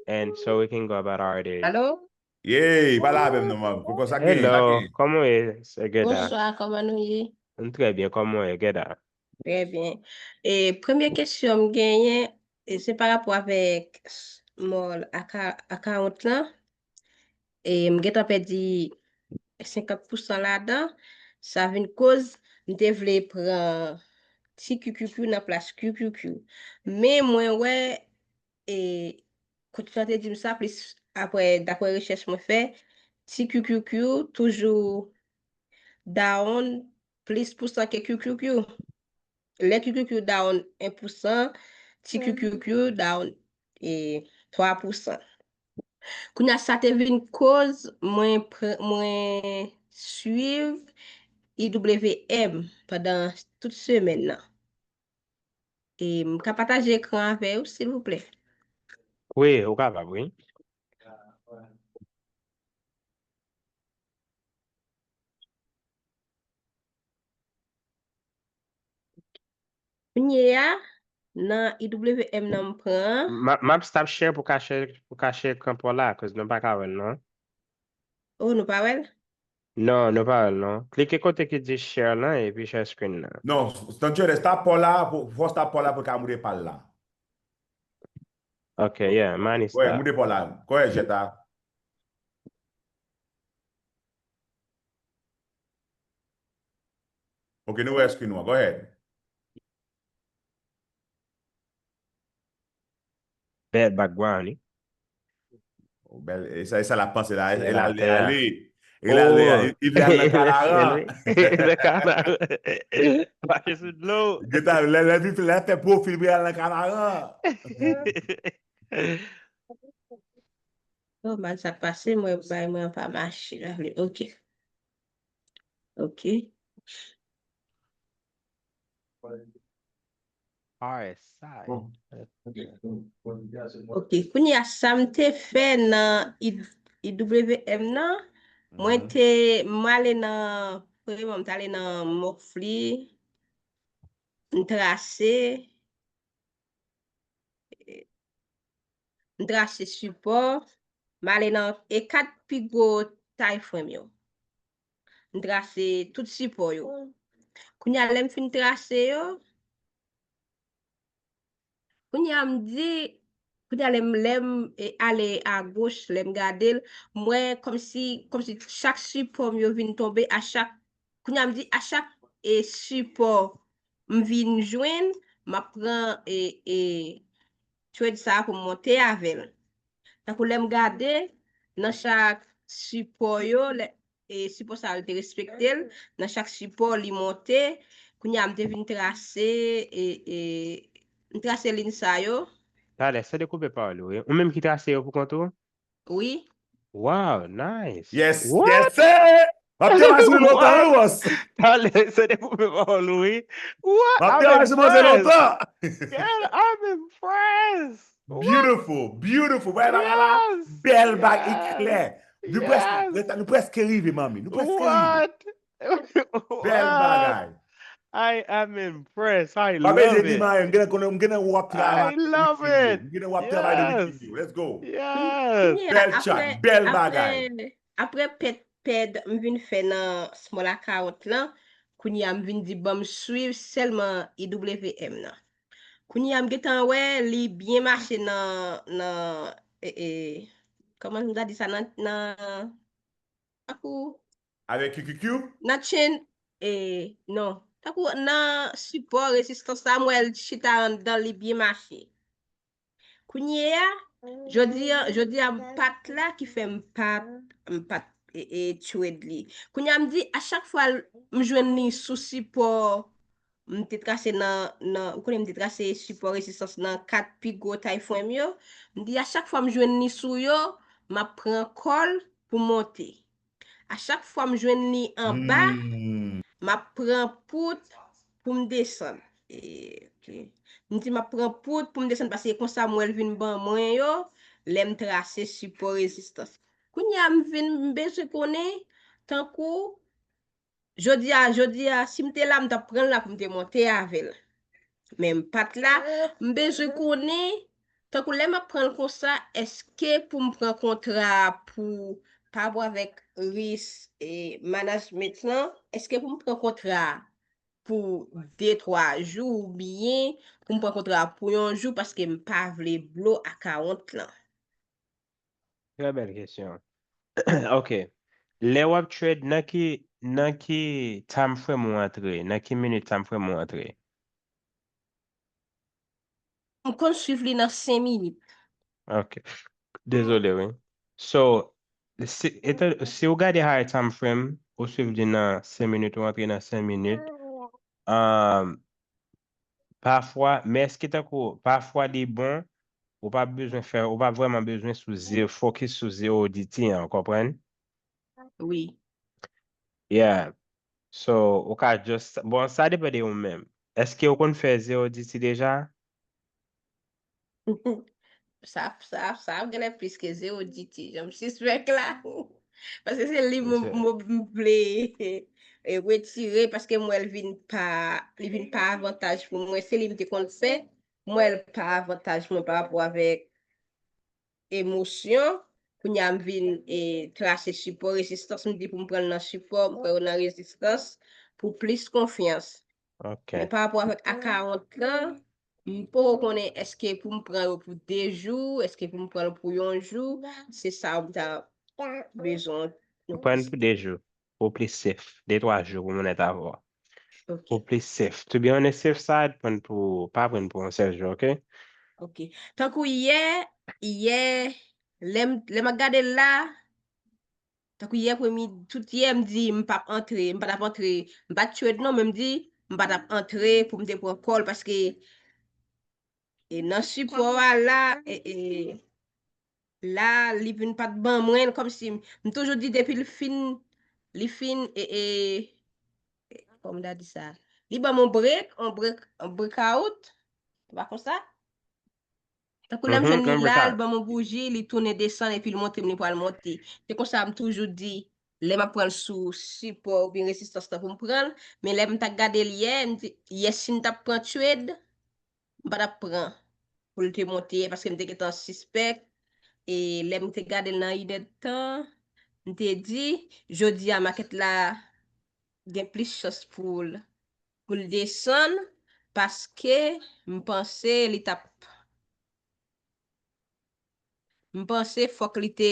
and so we can go about our day. Hello? Yey, pale avè m non, man. Koko, sa gen? Hello, kòman w ye, Geta? Bonswa, kòman nou ye? M trè byen, kòman w ye, Geta? Trè byen. E premye kesyon m genyen, e se pa rapò avèk Small account lan. E m gentan pèdi senkant pousan ladan, sa vin koz m te vle pran ti Q Q Q nan plas Q Q Q. Men mwen wè, e, kouch lan te di m sa, plis apre, daprè rechèch mwen fè, ti Q Q Q toujou down plis pousan ke Q Q Q. Lè Q Q Q down en pousan, ti Q Q Q down e twa pousan. Kounye a sa te vin koz mwen pran, mwen swiv I W M pandan tout semèn nan. E m ka pataje ekran avè w, silvouplè? Wi, ou kapab, wi. Kounye a, nan I W M nan m pran an. M ap stop share pou ka share, pou ka share ekran pa w la, cause nou pa ka wè l non. Oh, nou pa wè l? Non, nou pa wè l non. Klike kote ki di share lan epi share screen nan. Non, stop share la, fò stop share la pou l ka moute pa l la. Ok, yeah, money stop. Wè, moute pa w la. Go ahead, Jetta. Ok, nou wè screen ou an. Go ahead. Bèl background wi. Bèl, e sa, e sa l ap panse la, e l ale, ale. E l ale, e l al nan kanaran. Nan kanaran. Mache sou dlo. Gentan, lè, lè, lè fè pwofil pou y al nan kanaran. Oh, man, sa k pase, mwen, bay mwen pa mache la vle. Ok. Ok. R S I. Ok, kounye a sa m te fè nan I W M nan, mwen te, m ale nan, premyèman, m t ale nan Mofli, m trase, m trase sipò, m ale nan e kat pi gwo time frame yo. M trase tout sipò yo. Kounye a lè m fin trase yo, kounye a m di, kounye a lè m, lè m e, ale agoch, lè m gade l, m wè kòmsi, kòmsi chak sipò m yo vin tonbe a chak, kounye a m di a chak e sipò m vin jwenn, m ap pran e, e trade sa a pou m monte avè l. Tankou lè m gade, nan chak sipò yo, lè, e sipò sa a yo te respekte l, nan chak sipò li monte, kounye a m te vin trase, e, e, m trase liy sa yo. Talè, san dekoupe pawòl ou, wi. Ou menm ki trase yo pou kont ou? Wi. Wow, nice. Yes, yes, sir! M ap travay sou li lontan, wi, boss. Talè, se te pou m pawòl ou, wi. What? M ap travay sou manje lontan. Girl, I'm impressed. Beautiful, beautiful. Wè bagay la? Bèl bagay, e klè. Nou prèske, nou prèske rive, manmi. Nou prèske rive. Bèl bagay. I am impressed. I love it. Pa bezwen di m anyen. M gentan konnen, m gentan wè w ap travay. I love it. M gentan wè w ap travay depi piti. Let's go. Yes. Bèl chat, bèl bagay. Apre pèd, pèd m vin fè nan small account lan, kounye a m vin di ban m swiv sèlman I W M nan. Kounye a m gentan wè li byen mache nan, nan, e, e, kòman m ta di sa, nan, nan, tankou Avèk Q Q Q? Nan chain, e, non. Tankou nan sipò rezistans la, m wè l chita anndan, li byen mache. Kounye a, jodi a, jodi a m pat la ki fè m pat, m pat e, e, trade li. Kounye a m di, a chak fwa m jwenn li sou sipò, m te trase nan, nan, ou konnen m te trase sipò rezistans nan kat pi gwo time frame yo. M di, a chak fwa m jwenn li sou yo, m ap pran kòl pou monte. A chak fwa m jwenn li anba, m ap pran pout pou m desann. E, ok. M di m ap pran pout pou m desann paske konsa m wè l vin ban mwen yo lè m trase sipò rezistans. Kounye a m vin m bezwen konnen tankou jodi a, jodi a, si m te la, m t ap pran l la pou m te monte avè l. Men m pa t la, m bezwen konnen, tankou lè m ap pran l konsa, èske pou m pran kontra a pou, pa rapò avèk risk e management lan, èske pou m pran kontra a pou de, twa jou oubyen pou m pran kontra a pou yon jou paske m pa vle blow account lan? Trè bèl kesyon. Ok. Lè w ap trade, nan ki, nan ki time frame ou antre? Nan ki minit time frame ou antre? M konn swiv li nan senk minit. Ok. Dezole, wi. So, si, etan, si w gade higher time frame, ou swiv li nan senk minit, ou antre nan senk minit. Um, pafwa, men èske tankou, pafwa li bon, ou pa bezwen fè, ou pa vrèman bezwen sou zero, focus sou zero D T an, ou konprann? Wi. Yeah. So, ou ka just, bon, sa depann de ou menm. Èske ou konn fè zero D T deja? Sa, sa, sa ap genlè plis ke zero D T, jan m sispèk la. Paske se li m, m, m vle e, retire, paske m wè l vin pa, li vin pa avantaj pou mwen. Se li m te konn fè, m wè l pa avantaj mwen pa rapò avèk emosyon. Kounye a m vin e, trase sipò, rezistans, m di pou m pran l nan sipò, m pran l nan rezistans pou plis konfyans. Ok. Men pa rapò avèk account lan, m poko konnen èske pou m pran yo pou de jou, èske pou m pran l pou yon jou, se sa m ta bezwen. Ou pran l pou de jou, pou plis safe, de twa jou pou moun nèt avè w. Ok. Pou plis safe. To be on the safe side, pran l pou, pa pran l pou yon sèl jou, ok? Ok. Tankou yè, yè, lè m, lè m ap gade l la, tankou yè premye, tout yè m di m p ap antre, m pa t ap antre, m pa t trade non, men m di m pa t ap antre pou m te pran kòl paske e nan sipò a la, e, e, la, li vin pa t ban mwen l, kòmsi m toujou di depi l fin, li fin, e, e, e, kòman m ta di sa? Li ban m yon break, yon break, yon breakout, se pa konsa? Tankou lè m jwenn li la, l ban m yon bouji, li tounen desann epi l montre m li pral monte. Se konsa m toujou di, lè m ap pran l sou sipò oubyen rezistans lan pou m pran l, men lè m t ap gade l yè, m di, yè si m t ap pran trade, m pa t ap pran pou l te monte yè paske m te gentan sispèk. E lè m te gade l nan inèdtan, m te di, jodi a makèt la gen plis chans pou l, pou l desann paske m panse li t ap M panse fòk li te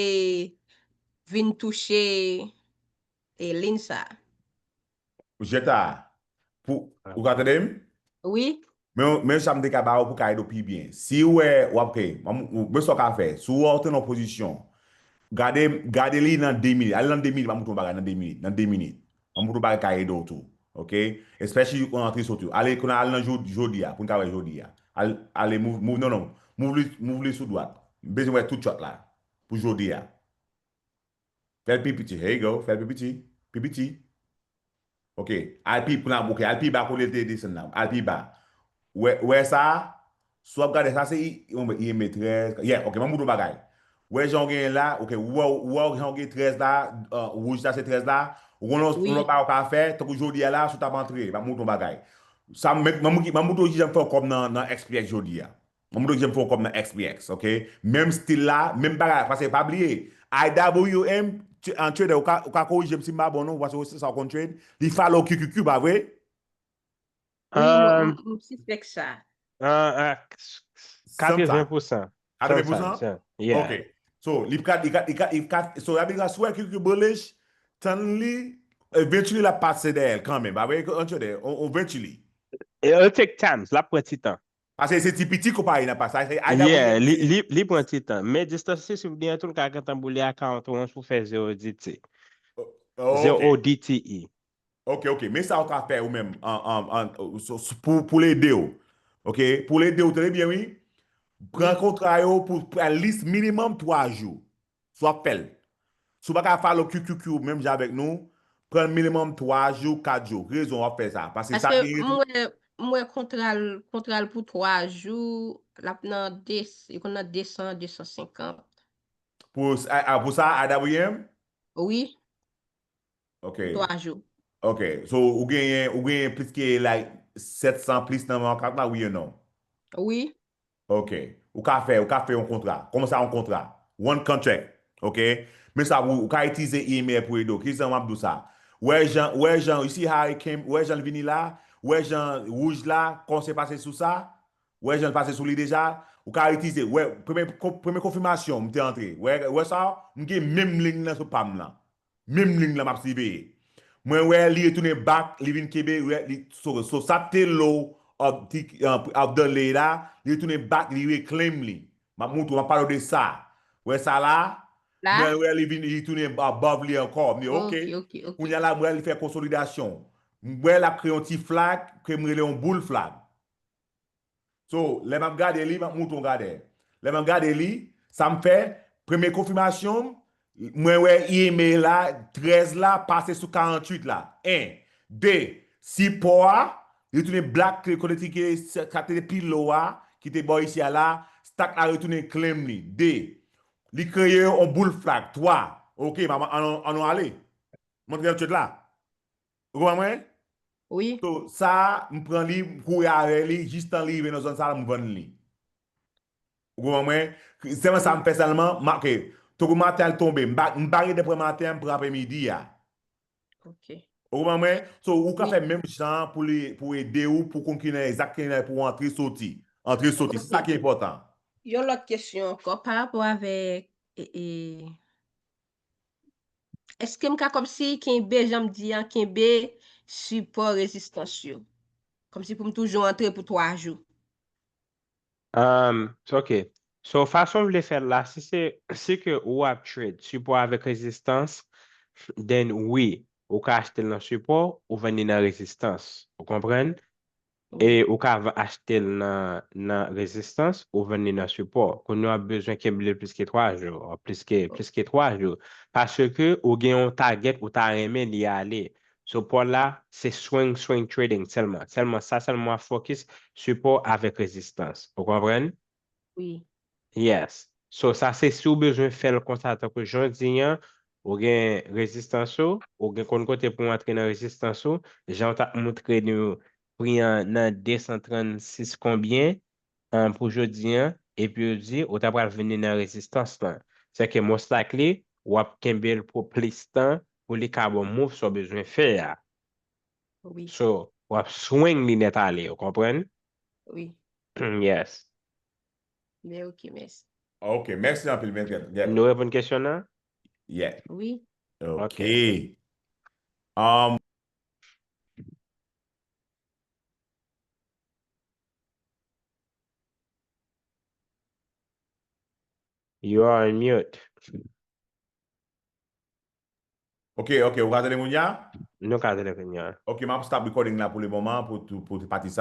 vin touche e, liy sa. Jeta, pou, ou ka tande m? Wi. Men, men sa m te ka ba ou pou ka ede w pi byen. Si w wè w ap, men sa w ka fè. Si w wè w te nan pozisyon, gade, gade li nan de minit. Ale nan de minit, m ap montre w bagay nan de minit. Nan de minit. M ap montre w bagay ka ede w tou. Ok? Especially ou antre soti. Ale, kounye a al nan jodi a, pou n ka wè jodi a. Al, ale, move, move, non, non. Move li, move li sou dwat. M bezwen wè tout chart la. Pou jodi a. Fè l pi piti. Here you go. Fè l pi piti. Pi piti. Ok. Al pi, kounye a, ok. Al pi ba kote l te desann la. Al pi ba. Wè, wè sa? Si w ap gade sa, se I M trèz. Yeah, ok, m ap montre w bagay. Wè jan w genyen la, ok, wè, wè jan w gen trèz la, wouj la se trèz la, ou konn yon bagay w ka fè, tankou jodi a la, si w t ap antre, m ap montre w bagay. Sa, m ap montre w kijan m fè yon kòb nan, nan X P X jodi a. M ap montre w kijan m fè yon kòb nan X P X, ok? Menm stil la, menm bagay la, paske pa bliye, I W M, an trader, ou ka, ou ka korije m si m pa bon non, paske se sa w konn trade, li follow Q Q Q, pa vre? Wi, mwen, m sispèk sa. Katreven pousan. Katreven pousan? Yeah. Ok. So, li ka, li ka, li ka, li ka, so, that means, I swear, Q Q Q bullish, tann li, Eventually l ap pase dèyè l kanmenm, pa vre? Eventually. It'll take time, l ap pran ti tan. Paske se ti piti konpayi nan pase. Yeah, li, li, li pran ti tan. Men distance si w gen tou l ka gentan boule account ou pou fè zero D T. Zero D T E. Ok, ok. Men sa w ka fè ou menm pou, pou l ede w. Ok? Pou l ede w, tande byen, wi. Pran kontra yo pou at least minimum twa jou. Si w ap fè l. Si w pa ka follow Q Q Q menm jan avèk nou, pran minimum twa jou, kat jou. Rezon w ap fè sa. Paske sa Paske m wè, m wè kontra l, kontra l pou twa jou, l ap nan de, li konn nan de san, de san senkant. Pou, a, a, pou sa, I W M? Wi. Ok. Twa jou. Ok. So, ou genyen, ou genyen plis ke, like, sèt san plis nan men kat la, wi ou non? Wi. Ok. Ou ka fè, ou ka fè yon kontra. Kòman sa yon kontra? One contract. Ok? Men sa, ou, ou ka itilize email pou ede w. Ki jan m ap di w sa? Wè jan, wè jan, you see how it came, wè jan l vini la, wè jan wouj la, kòman se pase sou sa, wè jan l pase sou li deja, ou ka itilize, wè, premye, premye konfimasyon, m te antre. Wè, wè sa, m gen menm liy nan sou pa m lan. Menm liy lan m ap siveye. Mwen wè li retounen back, li vin kenbe, wè, li, so, so sa te low of, the, uh, of the lay la, li retounen back, li reclaim li. M ap montre w, m ap pale w de sa. Wè sa la? Mwen wè li vin, li tounen above li ankò. M di, ok. Kounye a la, m wè li fè konsolidasyon. M wè l ap kreye yon ti flag, ke m rele yon bull flag. So, lè m ap gade li, m ap montre w gade. Lè m ap gade li, sa m fè, premye konfimasyon m, mwen wè E M A la, trèz la, pase sou karanntuit la. En. De, sipò a, li tounen black, kote ti ke, sa te pi low a, ki te bò isi a la, stock la retounen claim li. De, li kreye yon bull flag. Twa, ok, ann, ann, ann ale. Montre yon chart la. Ou konprann mwen? Wi. So, sa, m pran li, m kouri avè li, jistan li rive nan zòn sa, m vann li. Ou konprann mwen? Sèlman sa m fè sèlman, m, ok, tankou maten al tonbe, m pa, m pa rete pran maten an, m pran apremidi a. Ok. Ou konprann mwen? So, ou ka fè menm jan pou li, pou ede w, pou konn ki nan egzakteman pou antre soti. Antre soti, se sa ki enpòtan. Yon lòt kesyon ankò, pa rapò avèk, e, e, èske m ka kòmsi kenbe, jan m di an, kenbe sipò rezistans yo? Kòmsi pou m toujou antre pou twa jou. Um, ok. So, fason w vle fè l la, si se, si ke ou ap trade sipò avèk rezistans, then wi, ou ka achte l nan sipò, ou vann li nan rezistans. Ou konprann? E ou ka achte l nan, nan rezistans, ou vann li nan sipò. Kounye a w ap bezwen kenbe l plis ke twa jou, plis ke, plis ke twa jou. Paske ou gen yon target ou ta renmen li ale. So, Paul la, se swing, swing trading sèlman. Sèlman sa, sèlman w ap fokis, sipò avèk rezistans. Ou konprann? Wi. Yes. So, sa se si w bezwen fè l konsa, tankou jan w di an, ou gen rezistans ou, ou gen konn kote pou w antre nan rezistans ou, jan w t ap montre nou pri an nan de san trannsis konbyen, an, pou jodi an, epi w di ou ta pral vini nan rezistans lan. Se ke most likely, w ap kenbe l pou plis tan pou li ka ba w move sa w bezwen fè a. Wi. So, w ap swing li nèt ale, ou konprann? Wi. Yes. Men ok, mèsi. Ok, mèsi anpil, men. Nou reponn kesyon nan? Yeah. Wi. Ok. Um, You are on mute. Ok, ok, ou ka tande moun ya? Nou ka tande moun ya. Ok, m ap stop recording la pou le moman, pou, pou, pou pati sa.